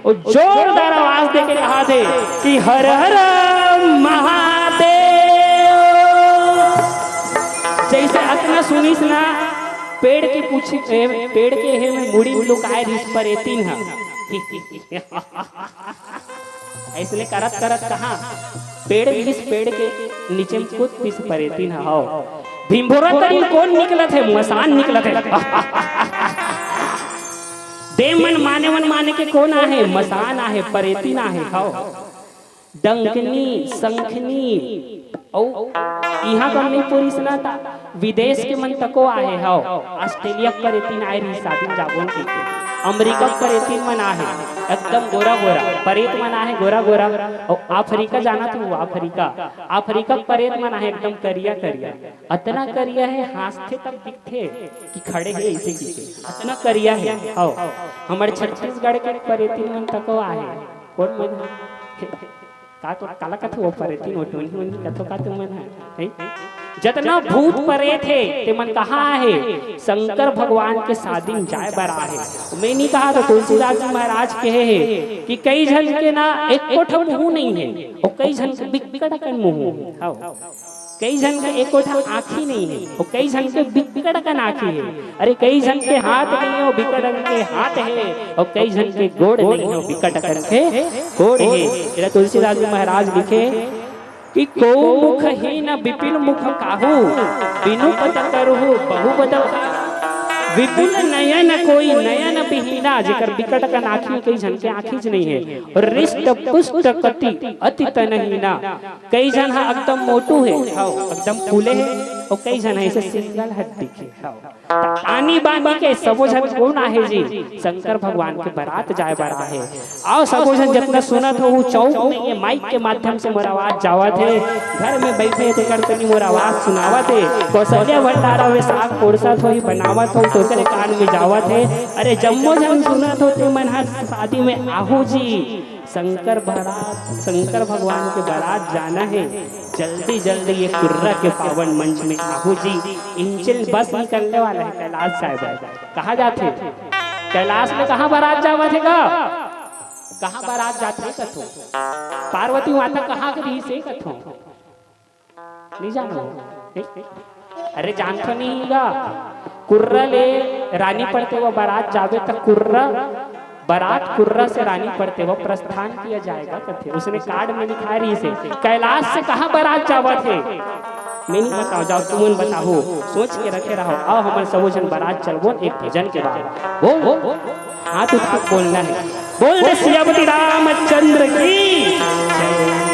वो जोरदार आवाज देके कहाथे कि हर हर महादेव। जैसे अतना सुनिस ना, पेड़ के पूछ, ए, पेड़ के हे में मुड़ी लुकाए रिस परेतीन ह। अइसने करत करत कहाँ पेड़ मिलिस, पेड़ के नीचे में कूद पिस परेतीन ह। हव, भिंभोरा तरी कोन निकलत हे? मसान निकलत हे। देव मन माने मन माने के कोन आहे? मसान आहे, परेतीन आहे। हव, डंकनी, संखनी, अउ इहाँ का नहीं पुरिस ना, त विदेश के मन तको आहे। हव, ऑस्ट्रेलिया के परेतीन आए रही शादी में जाबोन के, अमेरिका के परेतीन मन आहे, एकदम गोरा गोरा परेत मन आहे, गोरा गोरा। अउ अफ्रीका जाना तू, अफ्रीका, अफ्रीका के परेत मन आहे एकदम करिया करिया, अतना करिया हे, हाँसथे तब दिखथे कि खड़े हे, ऐसे किथे, अतना करिया हे। हव, हमर छत्तीसगढ़ के परेतीन मन तको आहे। कोन मन? का तो काला कथे वो परेतीन, वो टोनी मन कथो का तुमन ह, हैं? जतना भूत परेत हे, ते मन कहाँ आहे? शंकर भगवान के शादी में जाए बर आहे। मैं नहीं कहा तो तुलसीदास जी महाराज कहे हे कि कई झन के ना एको ठो मुंह नहीं हे, अउ कई झन के बिक्कट अकन मुंह हे। हव। कई झन के एको ठा आँखी नहीं हे, अउ कई झन के बिक्कट अकन आँखी हे। अरे, कई झन के हाथ नहीं हे, बिक्कट अकन के हाथ हे, अउ कई झन के गोड़ नहीं हे, बिक्कट अकन के गोड़ हे। एला तुलसीदास जी महाराज लिखे कि को मुख हीन बिपिन मुख काहू, बिनु पत करहु बहु बदल। विपुल नयन कोई नयन बिहीना, जेकर बिकट कन आँखी, कई झन के आँखीच नइ हे। और रिष्ट पुष्ट कति अति तनहीना, कई झन ह एकदम मोटू हे, एकदम फूले हे, और कई झन ह ऐसे सिंगल हड्डी के। आनी बानी के सबो झन कोन आहे जी? शंकर भगवान के बरात जाए बर आहे। आओ सबो झन, जतना सुनत हो, वो चौक में ये माइक के माध्यम से मोर आवाज जावत हे, घर में बैठे तेकर तनी मोर आवाज सुनावत हे। कौशल्या भंडारा में साग पोरसत होही, बनावत हो, तोकरे कान में जावत हे। अरे जम्मो झन सुनत हो, ते मन ह शादी में आहू जी। शंकर बरात, शंकर भगवान के बरात जाना हे। जल्दी जल्दी ये कुर्रा के पावन मंच में आहू जी। इंजन बस निकलने वाला है कैलाश जाए बर। कहाँ जाथे? कैलाश में कहाँ बरात जावत हे गा? कहाँ बरात जाथे कथो? पार्वती माता कहाँ के रहिस हे कथो? नहीं जानो? नहीं? अरे जानथो नहीं गा? कुर्रा ले रानी पड़ते वो बरात जावे त कुर्रा, बरात कुर्रा से रानी पड़ते वो प्रस्थान किया जाएगा कथे। उसने कार्ड में लिखा रहिस हे, कैलाश से कहाँ बरात जावत हे? मैं नहीं बताओ, जाओ तुमन बताओ, सोच के रखे रहो। आओ हमन सबो झन बरात चलबो एक भजन के बाद। बोल, हाथ उठा के बोलना है। बोल दे सियापति रामचंद्र की जय।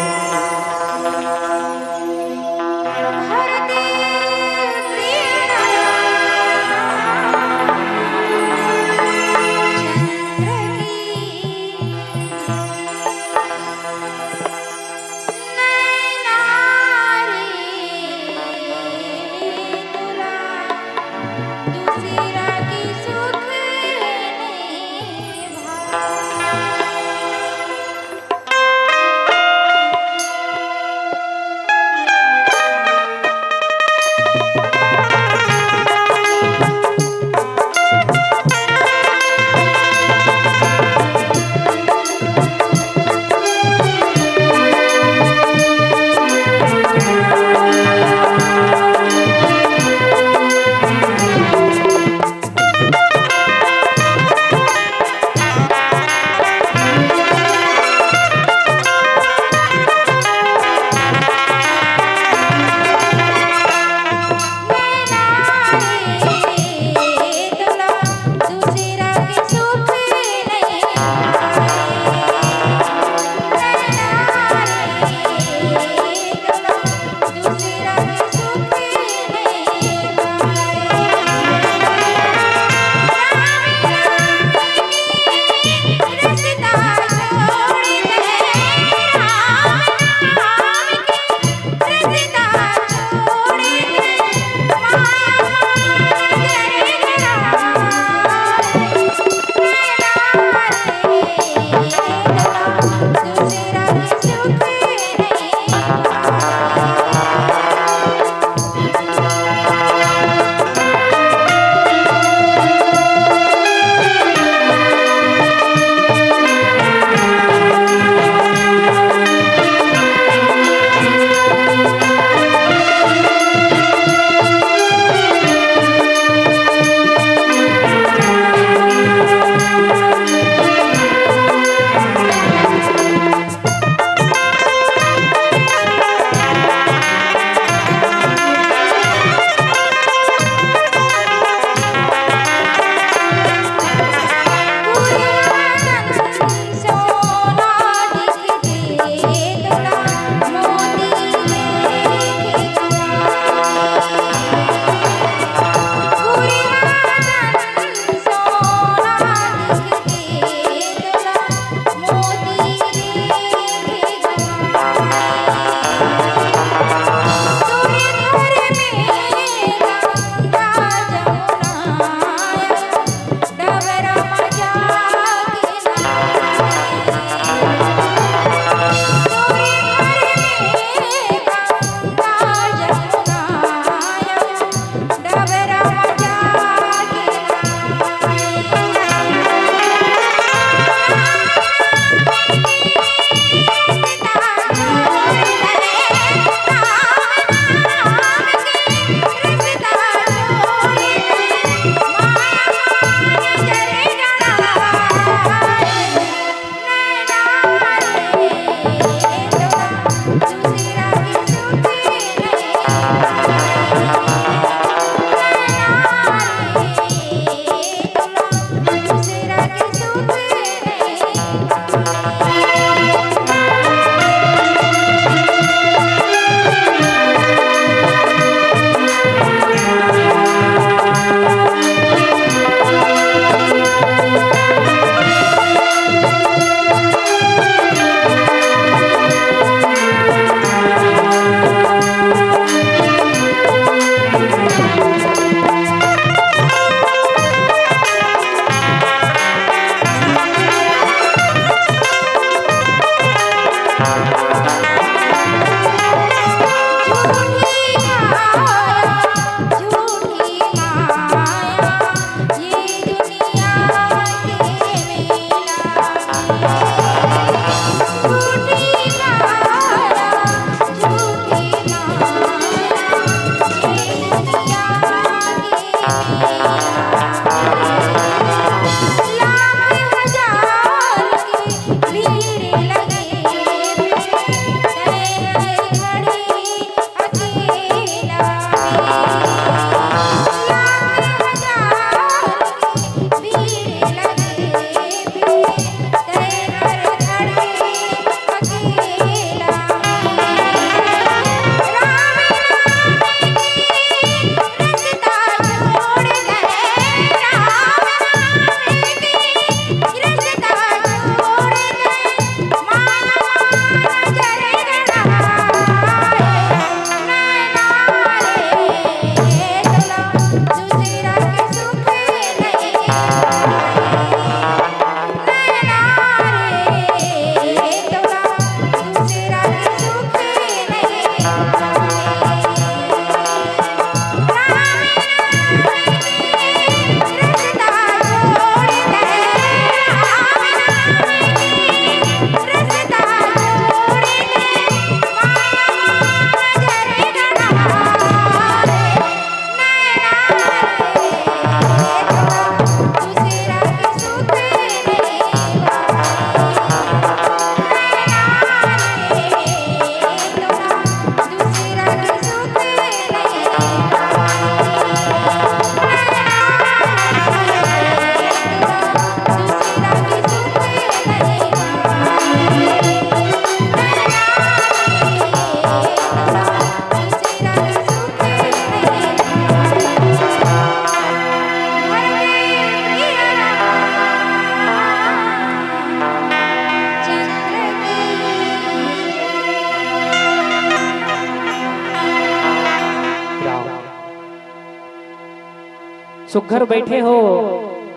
सुघर बैठे हो,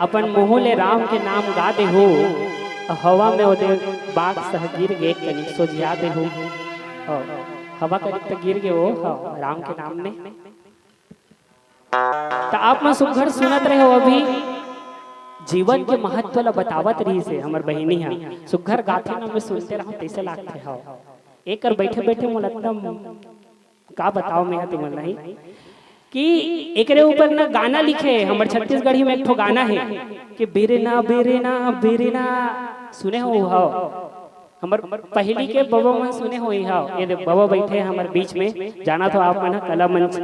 अपन मुंह ले राम के नाम गा दे हो, हवा में ओदे बाग सह गिर गे, कनिक सोझिया दे हो। हवा कनिक त गिर गे हो, राम के नाम में। त आप मन सुघर सुनत रहे हो, अभी जीवन के महत्व ल बतावत रहिस हे हमर बहिनी ह। सुघर गाथे न, मैं सुनते रहूं तइसे लागथे हव। एकर बैठे बैठे मोला एकदम का बताओ मैं तुमन नहीं कि एकरे ऊपर न गाना लिखे, हमर छत्तीसगढ़ी में एक ठो गाना हे कि बिरना बिरना बिरना, सुने हो हव? हमर पहिली के बबा मन सुने होही हव। ये दे बबा बैठे हैं हमर बीच में, जानत हो आप मन ह कला मंच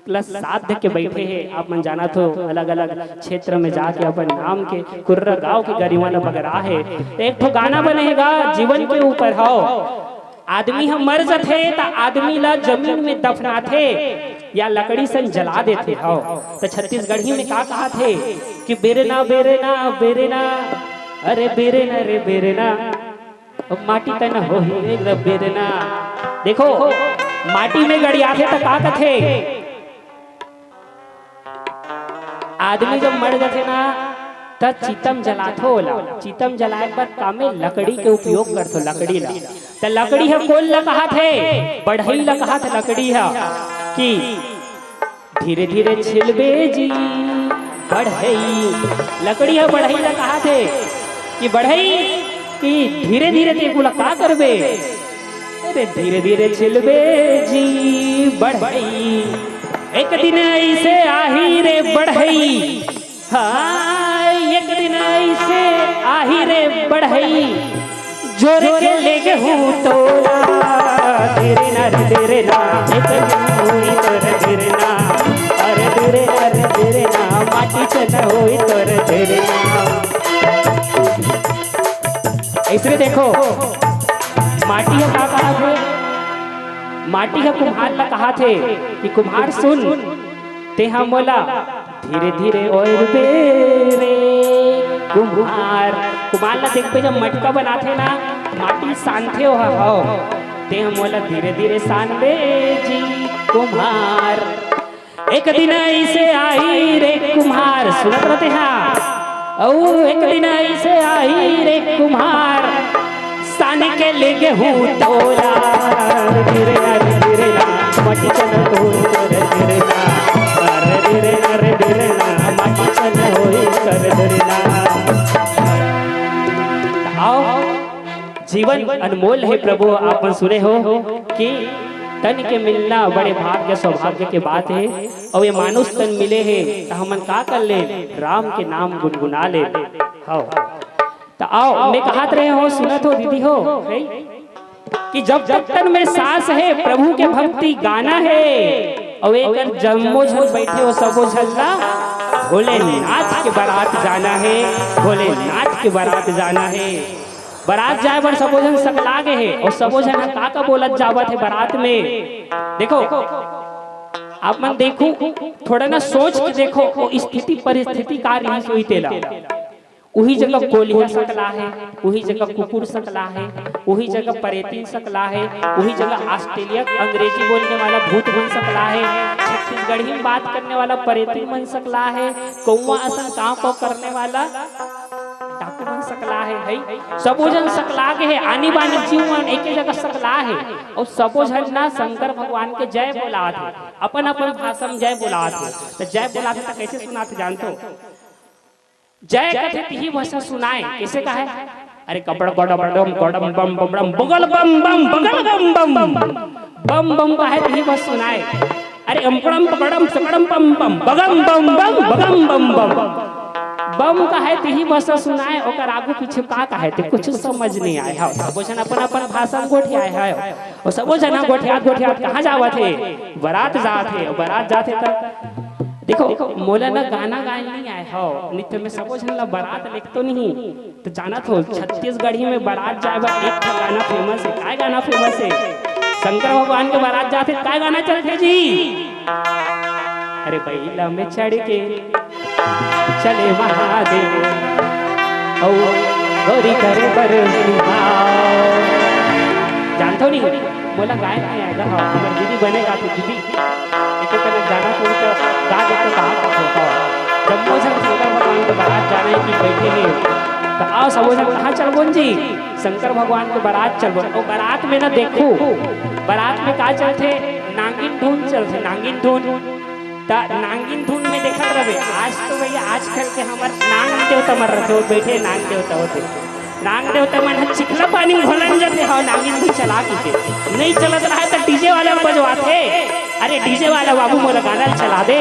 प्लस साध के बैठे हैं, आप मन जानत हो अलग-अलग क्षेत्र में जाके अपन नाम के कुर्रा गाँव के गरिमा ल बगरा हे। एक ठो गाना बने हे गा जीवन के ऊपर हव, आदमी ह मर जथे त आदमी ल जमीन में दफनाथे या लकड़ी सन जला देथे हव। त छत्तीसगढ़ी में का कहाथे कि बिरना बिरना बिरना, अरे बिरना रे बिरना, माटी तन होही रे बिरना। देखो, माटी में गड़ियाथे त का कथे? आदमी जब मर जाथे ना, त चितम जलाथो ओला। चितम जलाए बर का में लकड़ी के उपयोग करथो, लकड़ी ला। त लकड़ी ह कोन ला कहाथे? बढ़ई ला कहाथे लकड़ी ह कि धीरे धीरे छिलबे जी बढ़ई। लकड़ी ह बढ़ई ला कहाथे कि बढ़ई कि धीरे धीरे ते कुला का करबे? अरे धीरे धीरे छिलबे जी बढ़ई, एक दिन अइसे आही रे बढ़ई। हाँ, एक दिन अइसे आही रे बढ़ई, जोर के लेगे हूँ तोला। धीरे ना रे धीरे ना, एक दिन होई तोर धीरे ना। अरे धीरे ना रे धीरे ना, माटी चन होई तोर धीरे ना। अइसने देखो, माटी ह का कहाथे? माटी ह कुम्हार ला कहाथे कि कुम्हार सुन, तेहा मोला धीरे धीरे ओरबे रे कुम्हार। कुम्हार ला देखबे जब मटका बनाथे ना, माटी सानथे ओहा, हव, तेहा मोला धीरे धीरे सानबे जी कुम्हार। एक दिन अइसे आही रे कुम्हार, सुनत रह तेहा। अउ एक दिन अइसे आही रे कुम्हार, साने के लेगे हूँ तोला। धीरे अरे धीरे ना, माटी चन होई कर धीरे ना। अरे धीरे अरे धीरे ना, माटी चन होई कर धीरे ना। आओ। जीवन अनमोल हे प्रभु। आप मन सुने हो कि तन के मिलना बड़े भाग्य सौभाग्य के बात हे, अउ ये मानुष तन मिले हे त हमन का कर ले, राम के नाम गुनगुना ले। हव, त आओ, मैं कहत रहे हो, सुनत हो दीदी हो, है? कि जब तक तन में सांस हे, प्रभु के भक्ति गाना हे। अउ एकर जम्मो झन बैठे हो, सबो झन ला भोलेनाथ के बारात जाना हे, भोलेनाथ के बारात जाना हे। बारात जाए बर सबो झन सकला गे हे, अउ सबो झन ह का का बोलत जावत हे बारात में। देखो, आप मन देखो, थोड़ा ना सोच के देखो, वो स्थिति परिस्थिति का रिहिस होही तेला। उही जगह कोलिहा सकला हे, उही जगह कुकुर सकला हे, उही जगह परेतिन सकला हे, उही जगह ऑस्ट्रेलिया अंग्रेजी बोलने वाला भूत बन सकला हे, छत्तीसगढ़ी में बात करने वाला परेतिन बन सकला हे, कौवा असन कांव कांव करने वाला डाकू बन सकला हे, है? सबो झन सकला गे हे, आनी बानी जीव मन एके जगह सकला हे, अउ सबो झन ना शंकर भगवान के जय बोलात हे, अपन अपन भाषा में जय बोलात हे। त जय बोलात हे त कइसे सुनात हे जानथो? जय कथे तिही भाषा सुनाय। कइसे कहे? अरे कपड़ कड़म कड़म कड़म बम बम बम बगल बम बम बगल बम बम बम बम कहे तिही भाषा सुनाय। अरे अम्पड़म पकड़म सकड़म पम पम Burgman bomb bomb Burgman bomb bomb bomb कहे तिही भाषा सुनाय। ओकर आगू पीछू का कहे ते कुछ समझ नहीं आय। हव, सबो झन अपन अपन भाषा में गोठियाय हव। अउ सबो झन गोठियात गोठियात कहाँ जावत हे? बारात जात हे। अउ बारात जात हे त देखो, मोला ना गाना गाए नहीं आय हव, नहीं त मैं सबो झन ला बारात लेगतो नहीं। त जानत हो, छत्तीसगढ़ी में बारात जाए बर एक ठा गाना फेमस हे। काय गाना फेमस हे? शंकर भगवान के बारात जाथे, काय गाना चलथे जी? अरे बइला में चढ़ के चले महादेव, अउ गौरी करे बर निहाव। जानथो नहीं? मोला गाए नहीं आय गा। हव, हमर दीदी बने गाथे, दीदी। एको कनक जाना तो, तो गा दे तो कहा कथो। हव, जम्मो झन शंकर भगवान के बारात जाना हे कि बैठे हे। त आओ सबो झन कहाँ चलबोन जी? शंकर भगवान के बारात चलबोन। अउ बारात में ना देखो, बारात में का चलथे? नांगिन धुन चलथे, नांगिन धुन। त नांगिन धुन में देखत रहे, आज तो भैया आजकल के हमर नांग देवता मन रथे, वो बैठे नांग देवता होथे। नांग देवता मन ह चिखला पानी में घोलन जाथे, हव नांगिन धुन चला के। नहीं चलत रहे त डीजे वाला बजवाथे। अरे डीजे वाला बाबू मोला गाना ल चला दे,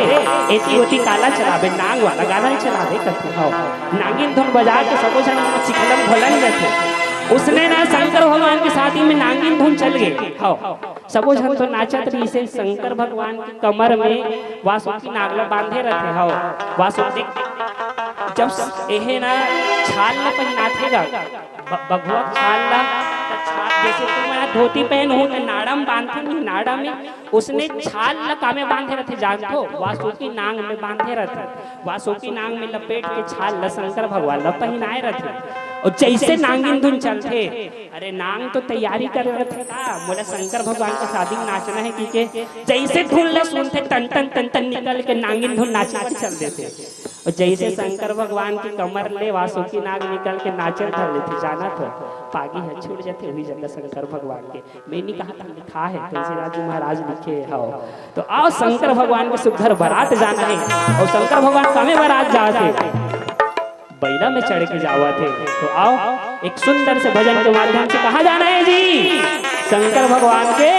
एती ओती काला चलाबे, नांग वाला गाना ल चला दे कथे। हव, नांगिन धुन बजा के सबो झन चिखला में घोलन जाथे। उसने ना शंकर भगवान के शादी में नांगिन धुन चल गे। हव, सबो झन तो नाचत रहिसे, शंकर भगवान के कमर में वासुकी नाग ल बांधे रथे। हव, वासुकी जब एहे ना छाल ल पहिनाथे गा, ब-, बघवा के छाल ल, त छाल जैसे तुम ना धोती पहन हो त नाड़ा में बांधथे नहीं, नाड़ा में, उसने छाल ल कामे बांधे रथे जानथो? वासुकी नांग में बांधे रथे। वासुकी नांग में लपेट के छाल ल शंकर भगवान ल पहिनाए रथे। अउ जैसे नांगिन धुन चलथे, अरे नांग तो तैयारी करे रथे का, मोला शंकर भगवान के शादी में नाचना हे कहिके, जैसे धुन ल सुनथे टन टन टन टन निकल के नांगिन धुन नाचे बर चल देथे। अउ जैसे शंकर भगवान के कमर ले वासुकी नाग निकल के नाचे ल धर लेथे, जानत हो, पागी ह छूट जाथे उही जगह शंकर भगवान के। मैं नहीं कहा था, लिखा हे, तुलसीदास जी महाराज लिखे हे। हव, त आओ शंकर भगवान के सुघर बारात जाना हे। अउ शंकर भगवान कामे बारात जाथे? बइला में चढ़ के जावत हे। त आओ, एक सुंदर से भजन के माध्यम से कहाँ जाना हे जी? शंकर भगवान के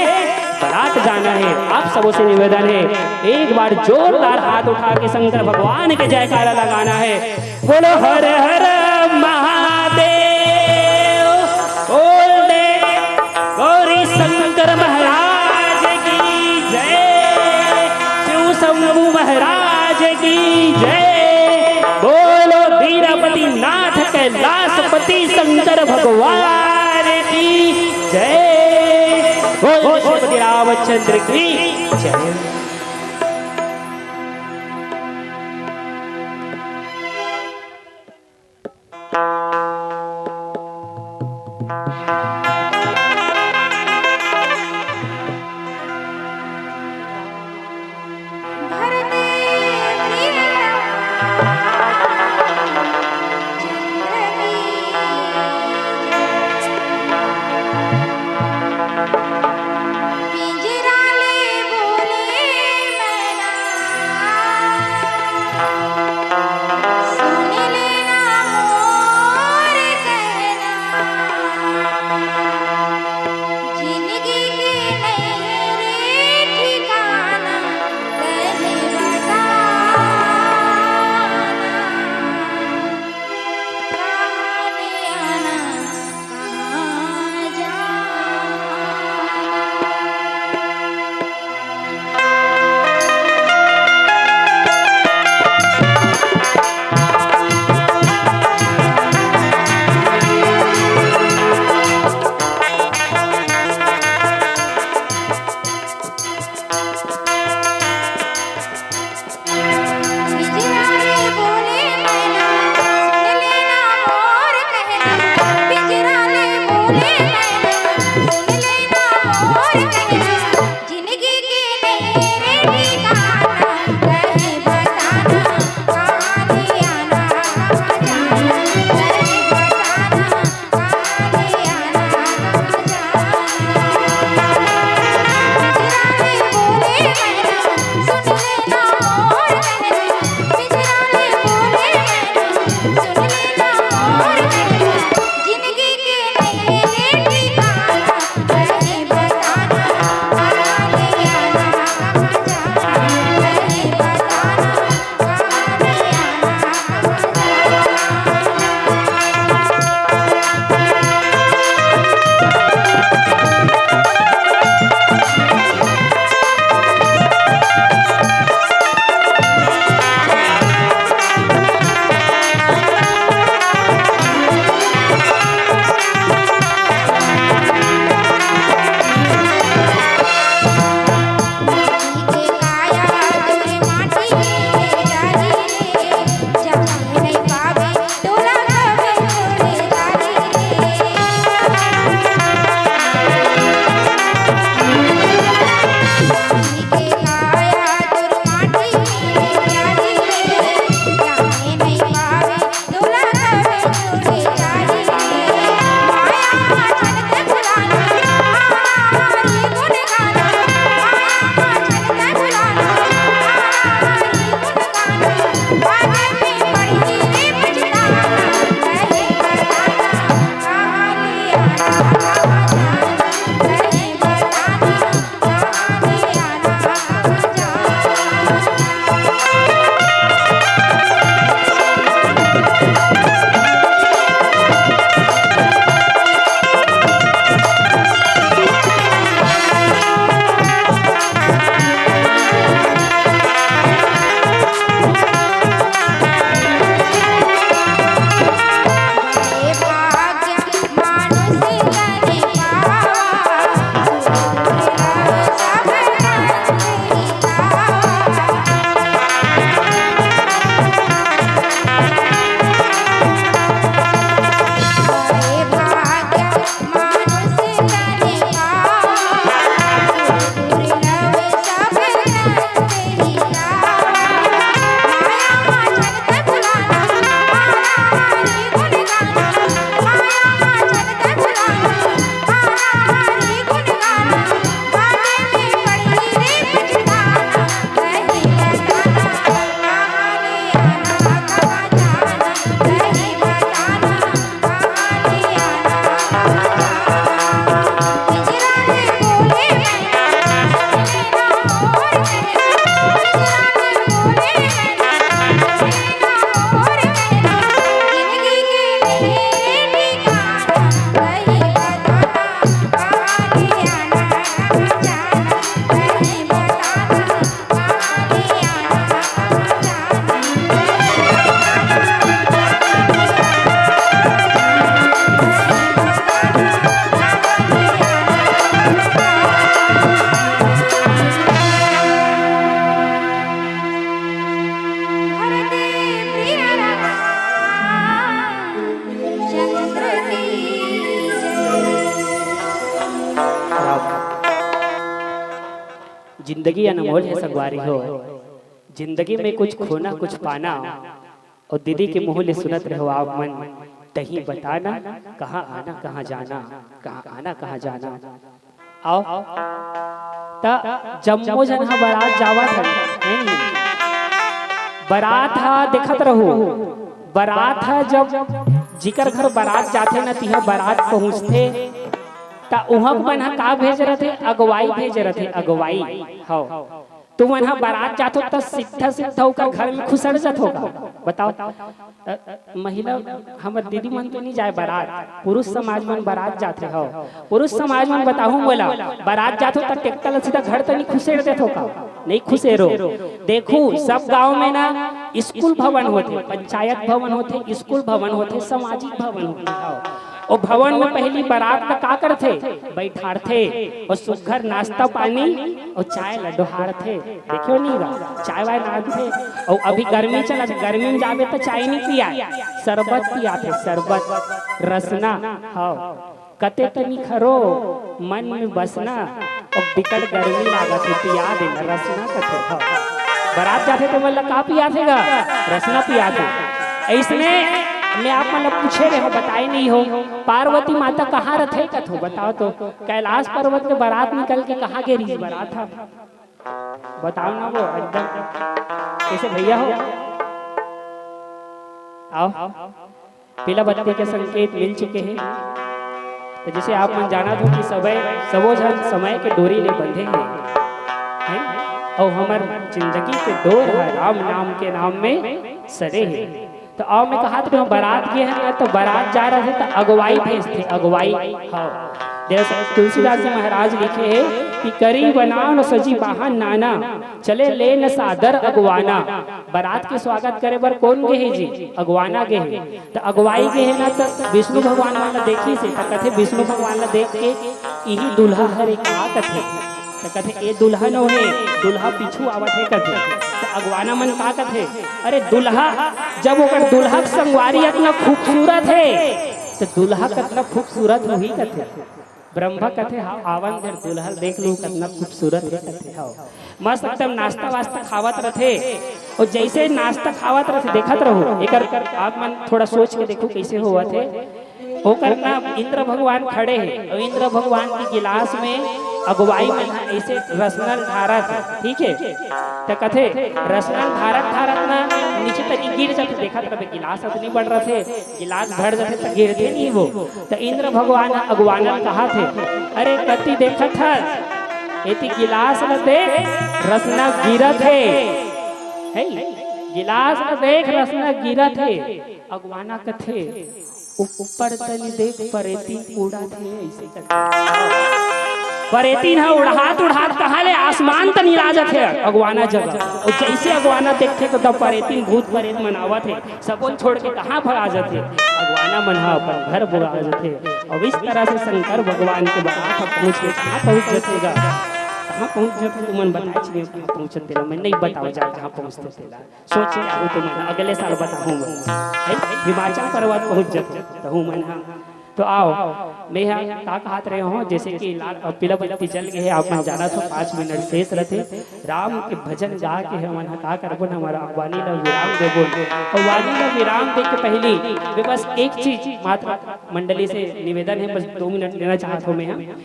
बारात जाना हे। आप सबों से निवेदन हे, एक बार जोरदार हाथ उठा के शंकर भगवान के जयकारा लगाना हे। बोलो हर हर महादेव, बोल दे गौरी शंकर महाराज की जय, शिव शंभू महाराज की जय, बोलो वीरपति नाथ कैलाशपति शंकर भगवान की जय, बोलो श्रीपति रामचंद्र की जय। जिंदगी अनमोल है संगवारी हो, जिंदगी में कुछ खोना कुछ पाना। और दीदी के मुंह ले सुनत रहो आप मन, तही बताना, कहाँ आना कहाँ जाना, कहाँ आना कहाँ जाना। आओ, त जम्मो जन ह बारात जावत हन, है नी? बारात ह देखत रहो, बारात ह जब जिकर घर बारात जाथे न, तिहा बारात पहुंचथे, त उहाँ के मन ह का भेज रथे? अगुवाई भेज रथे, अगुवाई। हव, तुमन ह बारात जाथो त सीधा सीधा ओकर घर में खुसर जाथो का? बताओ। त महिला, हमर दीदी मन तो नहीं जाए बारात, पुरुष समाज मन बारात जाथे। हव, पुरुष समाज मन बताहू मोला, बारात जाथो त टेक्टर ल सीधा घर त नहीं खुसेर देथो का? नहीं खुसेरो। देखू, सब गांव में ना स्कूल भवन होथे, पंचायत भवन होथे, स्कूल भवन होथे, सामाजिक भवन होथे। हव, ओ भवन में पहली बारात ला का करथे? बैठारथे, और सुघर नाश्ता पानी और चाय ला डोहारथे। देखियो नहीं गा, चाय वाय नांदथे। और अभी गर्मी चलत, गर्मी में जाबे त चाय नहीं पियाए, शरबत पियाथे, शरबत, रसना। हव, कते तनी खरो, मन में बसना, और बिकट गर्मी लागत हे, पिया देना, रसना कथे। हव, बारात जाथे त मन ला का पियाथे गा? रसना पियाथे। ऐसने मैं आप मन ला पूछे रहे हो, बताए नहीं हो, पार्वती माता कहाँ रथे कथो? बताओ तो, कैलाश पर्वत के बारात निकल के कहाँ गे रही बारात ह? बताओ ना वो एकदम कैसे भैया हो। आओ, पीला बत्ती के संकेत मिल चुके हैं। तो जैसे आप मन जानत हो कि सबे, सबो झन समय के डोरी ले बंधे हैं, हैं? और हमर जिंदगी के डोर है राम नाम के नाम में सरे है। तो आओ, मैं कहा तो बारात गे है ना, तो बारात जा रहे थे तो अगुवाई भेजथे, अगुवाई। हाँ, जैसे तुलसीदास जी महाराज लिखे हैं कि करी बनाव न सजी बाहन नाना, चले ले न सादर अगुवाना। बारात के स्वागत करे बर कौन गे हे जी? अगुवाना गे हे। त अगुवाई गे हे ना, त विष्णु भगवान मन ला देखिस हे, त कथे, विष्णु भगवान ला देख के, "इही दूल्हा हरे का?" कथे। त कथे, "ए दूल्हा नो हे, दूल्हा पीछू आवत हे," कथे। त अगुवाना मन का कथे, "अरे दूल्हा, जब ओकर दूल्हा के संगवारी अतना खूबसूरत हे, त दूल्हा कतना खूबसूरत होही," कथे। ब्रह्मा कथे, "हाँ, आवन दे, दूल्हा देख लू, कतना खूबसूरत हे," कथे। हाँ, मस्त एकदम नाश्ता वास्ता खावत रथे। और जैसे नाश्ता खावत रथे, देखत रहो, एकर आप मन थोड़ा सोच के देखो कैसे होवत हे। ओकर ना इंद्र भगवान खड़े हे और इंद्र भगवान के गिलास में अगुवाई मन ह ऐसे रसना ढारत हे, ठीक हे। त कथे, रसना ढारत ढारत ना नीचे तक गिर जाथे, देखत रहे गिलास अतनी बड़ रथे, गिलास भर जाथे त गिरथे नहीं वो। त इंद्र भगवान ह अगुवाना ल कहा थे, "अरे कति देखत हस, एती गिलास ल देख, रसना गिरत हे।" हे, गिलास ल देख, रसना गिरत हे। अगुवाना कथे, "ऊपर तनी देख, परेती उड़त हे," ऐसे कथे। परेतीन ह उड़हात उड़हात कहाँ ले आसमान तनी ला जाथे अगुवाना जगह। और जैसे अगुवाना देखथे त तब परेतीन भूत परेत मन आवत हे, सबोन छोड़ के कहाँ भगा जाथे? अगुवाना मन ह अपन घर भगा जाथे। और इस तरह से शंकर भगवान के बारात ह पहुँच के कहाँ पहुँच जाथे गा? कहाँ पहुँच जाथे? तुमन बताए छिए कहाँ पहुँचत तेला, मैं नहीं बताओ जा कहाँ पहुँचते तेला। सोच के आऊ तुमन, अगले साल बताहूँ मैं। है? हिमाचल पर्वत पहुँच जाथे तहू मन ह। तो आओ, मैं ह का कहत रहे हो, जैसे कि लाल, अ, पीला बत्ती जल गए हे, आप मन जानत हो, पाँच मिनट शेष रथे। राम के भजन गा के हमन ह का करबो न, हमर वाणी ल विराम देबो। और वाणी ल विराम दे के पहली वे बस एक चीज मात्र मंडली से निवेदन है, बस दो मिनट लेना चाहत हो मैं ह।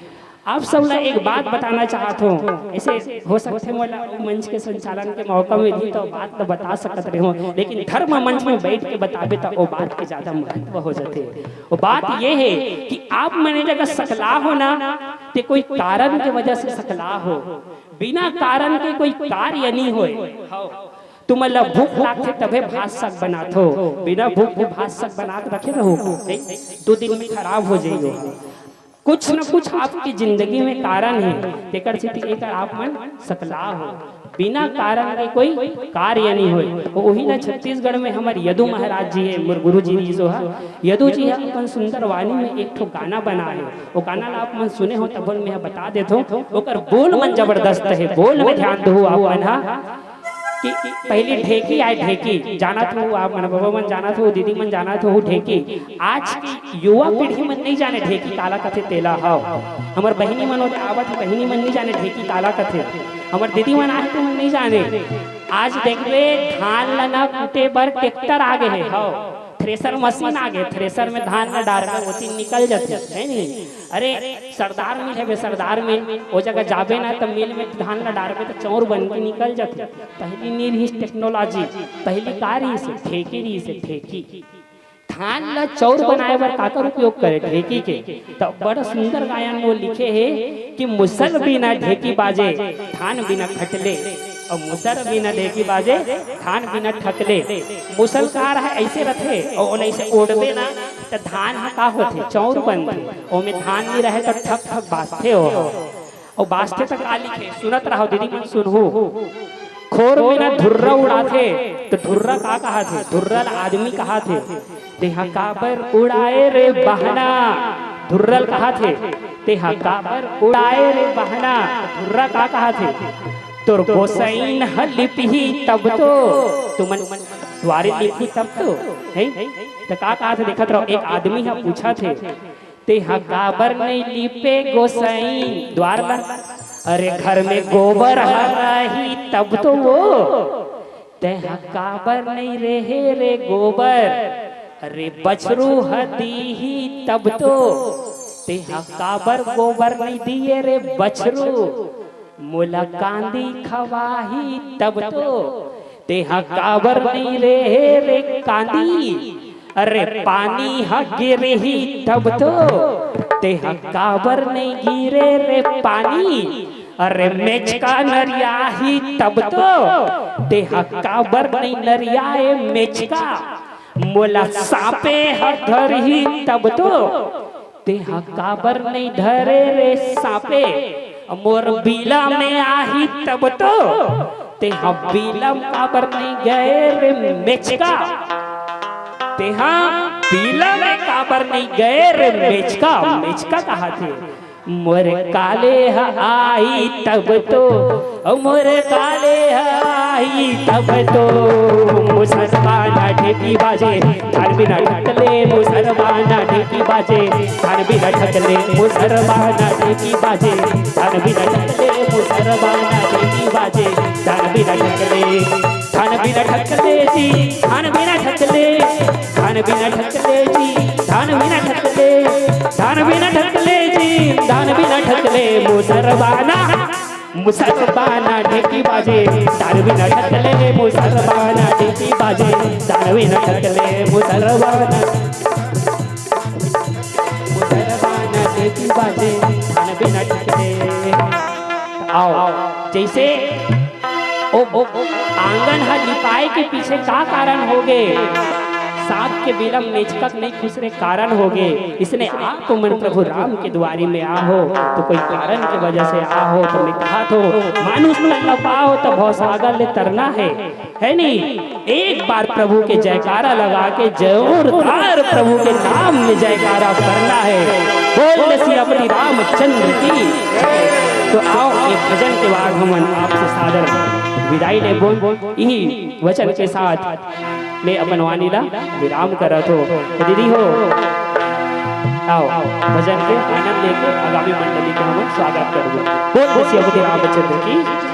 आप सब ला एक बात बताना चाहत हो, ऐसे हो सकथे मोला मंच के संचालन के मौका मिलही तो बात तो बता सकत रहे हो, लेकिन धर्म मंच में बैठ के बताबे तो वो बात के ज्यादा महत्व हो जाथे। वो बात ये है कि आप मन जगह सकला हो ना, ते कोई कारण के वजह से सकला हो, बिना कारण के कोई कार्य नहीं होए। तुमन ला भूख लागथे तभे भात साग बनाथो, बिना भूख के भात साग बना के रखे रहो, नहीं, दो दिन में खराब हो जाइयो। कुछ न कुछ आपकी जिंदगी में कारण है, तेकर सेती एकर आप मन सकला हो। बिना कारण के कोई कार्य नहीं होए। वही ना छत्तीसगढ़ में हमर यदु महाराज जी है, मोर गुरु जी जो है, यदु जी है अपन सुंदर वाणी में एक ठो गाना बनाए। वो गाना ला आप मन सुने हो तब मैं बता देथो, ओकर बोल मन जबरदस्त है, बोल में ध्यान दो आप मन हा। पहली ढेकी आय, ढेकी जानत हो आप मन, बबा मन जानत हो, दीदी मन जानत हो, ढेकी। आज के युवा पीढ़ी मन नहीं जाने ढेकी काला कथे तेला। हव, हमर बहिनी मन ओदे आवत हे, बहिनी मन नहीं जाने ढेकी काला कथे। हमर दीदी मन आहे, ते मन नहीं जाने। आज देखबे, धान ल ना कूटे बर ट्रैक्टर आ गे हे, हव, थ्रेसर मशीन आ गे, थ्रेसर में धान ल डारबे, ओती निकल जथे, है नहीं? अरे, सरदार मिल हवे, सरदार मिल, ओ जगह जाबे ना, त मिल में धान ल डारबे, त चौर बन के निकल जथे। पहली नी रिहिस टेक्नोलॉजी, पहली का रिहिस? ढेकी रिहिस, ढेकी। धान ल चौर बनाए बर काकर उपयोग करे? ढेकी के। त बड़ा सुंदर गायन वो लिखे हे कि मुसल बिना ढेकी बाजे, धान बिना खटले, अउ मुसल बिना ढेकी बाजे, धान बिना ठकले। मुसल का रहा, ऐसे रथे, अउ ओला ऐसे ओढ़बे ना, त धान ह का होथे? चौर बनथे। ओमे धान नहीं रहे, त ठक ठक बाजथे ओ। अउ बाजथे त का लिखे, सुनत रहो दीदी मन, सुनहू। खोर में ना धुर्रा उड़ाथे, त धुर्रा का कहाथे? धुर्रा ल आदमी कहाथे। तेहा काबर उड़ाए रे बहना, धुर्रा ल कहाथे। तेहा काबर उड़ाए रे बहना, त धुर्रा का कहाथे? तोर गोसईन ह लिपही तब तो, तुमन दुवारी लिपही तब तो, है? त का कहाथे, देखत रहो, एक आदमी ह पूछत हे, तेहा काबर नइ लिपे गोसईन दुवार ला? अरे, घर में गोबर ह रही तब तो वो। तेहा काबर नइ रेहे रे गोबर? अरे, बछरू ह दीही तब तो। तेहा काबर गोबर नइ दिए रे बछरू? मोला कांदी खवाही तब तो। तेहा काबर नइ रेहे रे कांदी? अरे, पानी ह गिरही तब तो। तेहा काबर नइ गिरे रे पानी? अरे, मेचका नरियाही तब तो। तेहा काबर नइ नरियाए मेचका? मोला साँपे ह धरही तब तो। तेहा काबर नइ धरे रे साँपे? मोर बीला में आही तब तो। तेहा बीला म काबर नइ गए रे मेचका? तेहा बीला में काबर नइ गए रे मेचका? मेचका कहाथे, मोर काले ह आही तब तो, ओ मोर काले ह आही तब तो। मुसरबाना ढेकी बाजे, धान बिना ठकले। मुसरबाना ढेकी बाजे, धान बिना ठकले। मुसरबाना ढेकी बाजे, धान बिना ठकले। मुसरबाना ढेकी बाजे, धान बिना ठकले। धान बिना ठकले जी, धान बिना ठकले। धान बिना ठकले जी, धान बिना ठकले। धान बिना ठकले जी, धान बिना ठकले। मुसरबाना, मुसरबाना ढेकी बाजे, धान बिना ठकले। मुसरबाना ढेकी बाजे, धान बिना ठकले। मुसरबाना, मुसरबाना ढेकी बाजे, धान बिना ठकले। आओ, जैसे ओ, ओ, आंगन ह लिपाए के पीछे का कारण होगे? साँप के बीला म मेचका के नइ खुसरे कारण होगे। इसने आप मन प्रभु राम के दुवारी में आहो, त कोई कारण के वजह से आहो, त मैं कहत हों, मानुष तन ल पाहो, त भवसागर ले तरना हे, है नी? एक बार प्रभु के जयकारा लगा के जोरदार प्रभु के नाम में जयकारा करना हे। बोल सियापति रामचंद्र की। तो आओ, एक भजन के बाद हमन आपसे सादर विदाई लेबो। इही वचन के साथ मैं अपन वाणी ला विराम करत हों। तो दीदी हो, आओ, भजन के आनंद लेके आगामी मंडली के हमन स्वागत करबो। बोल सियापति रामचंद्र की।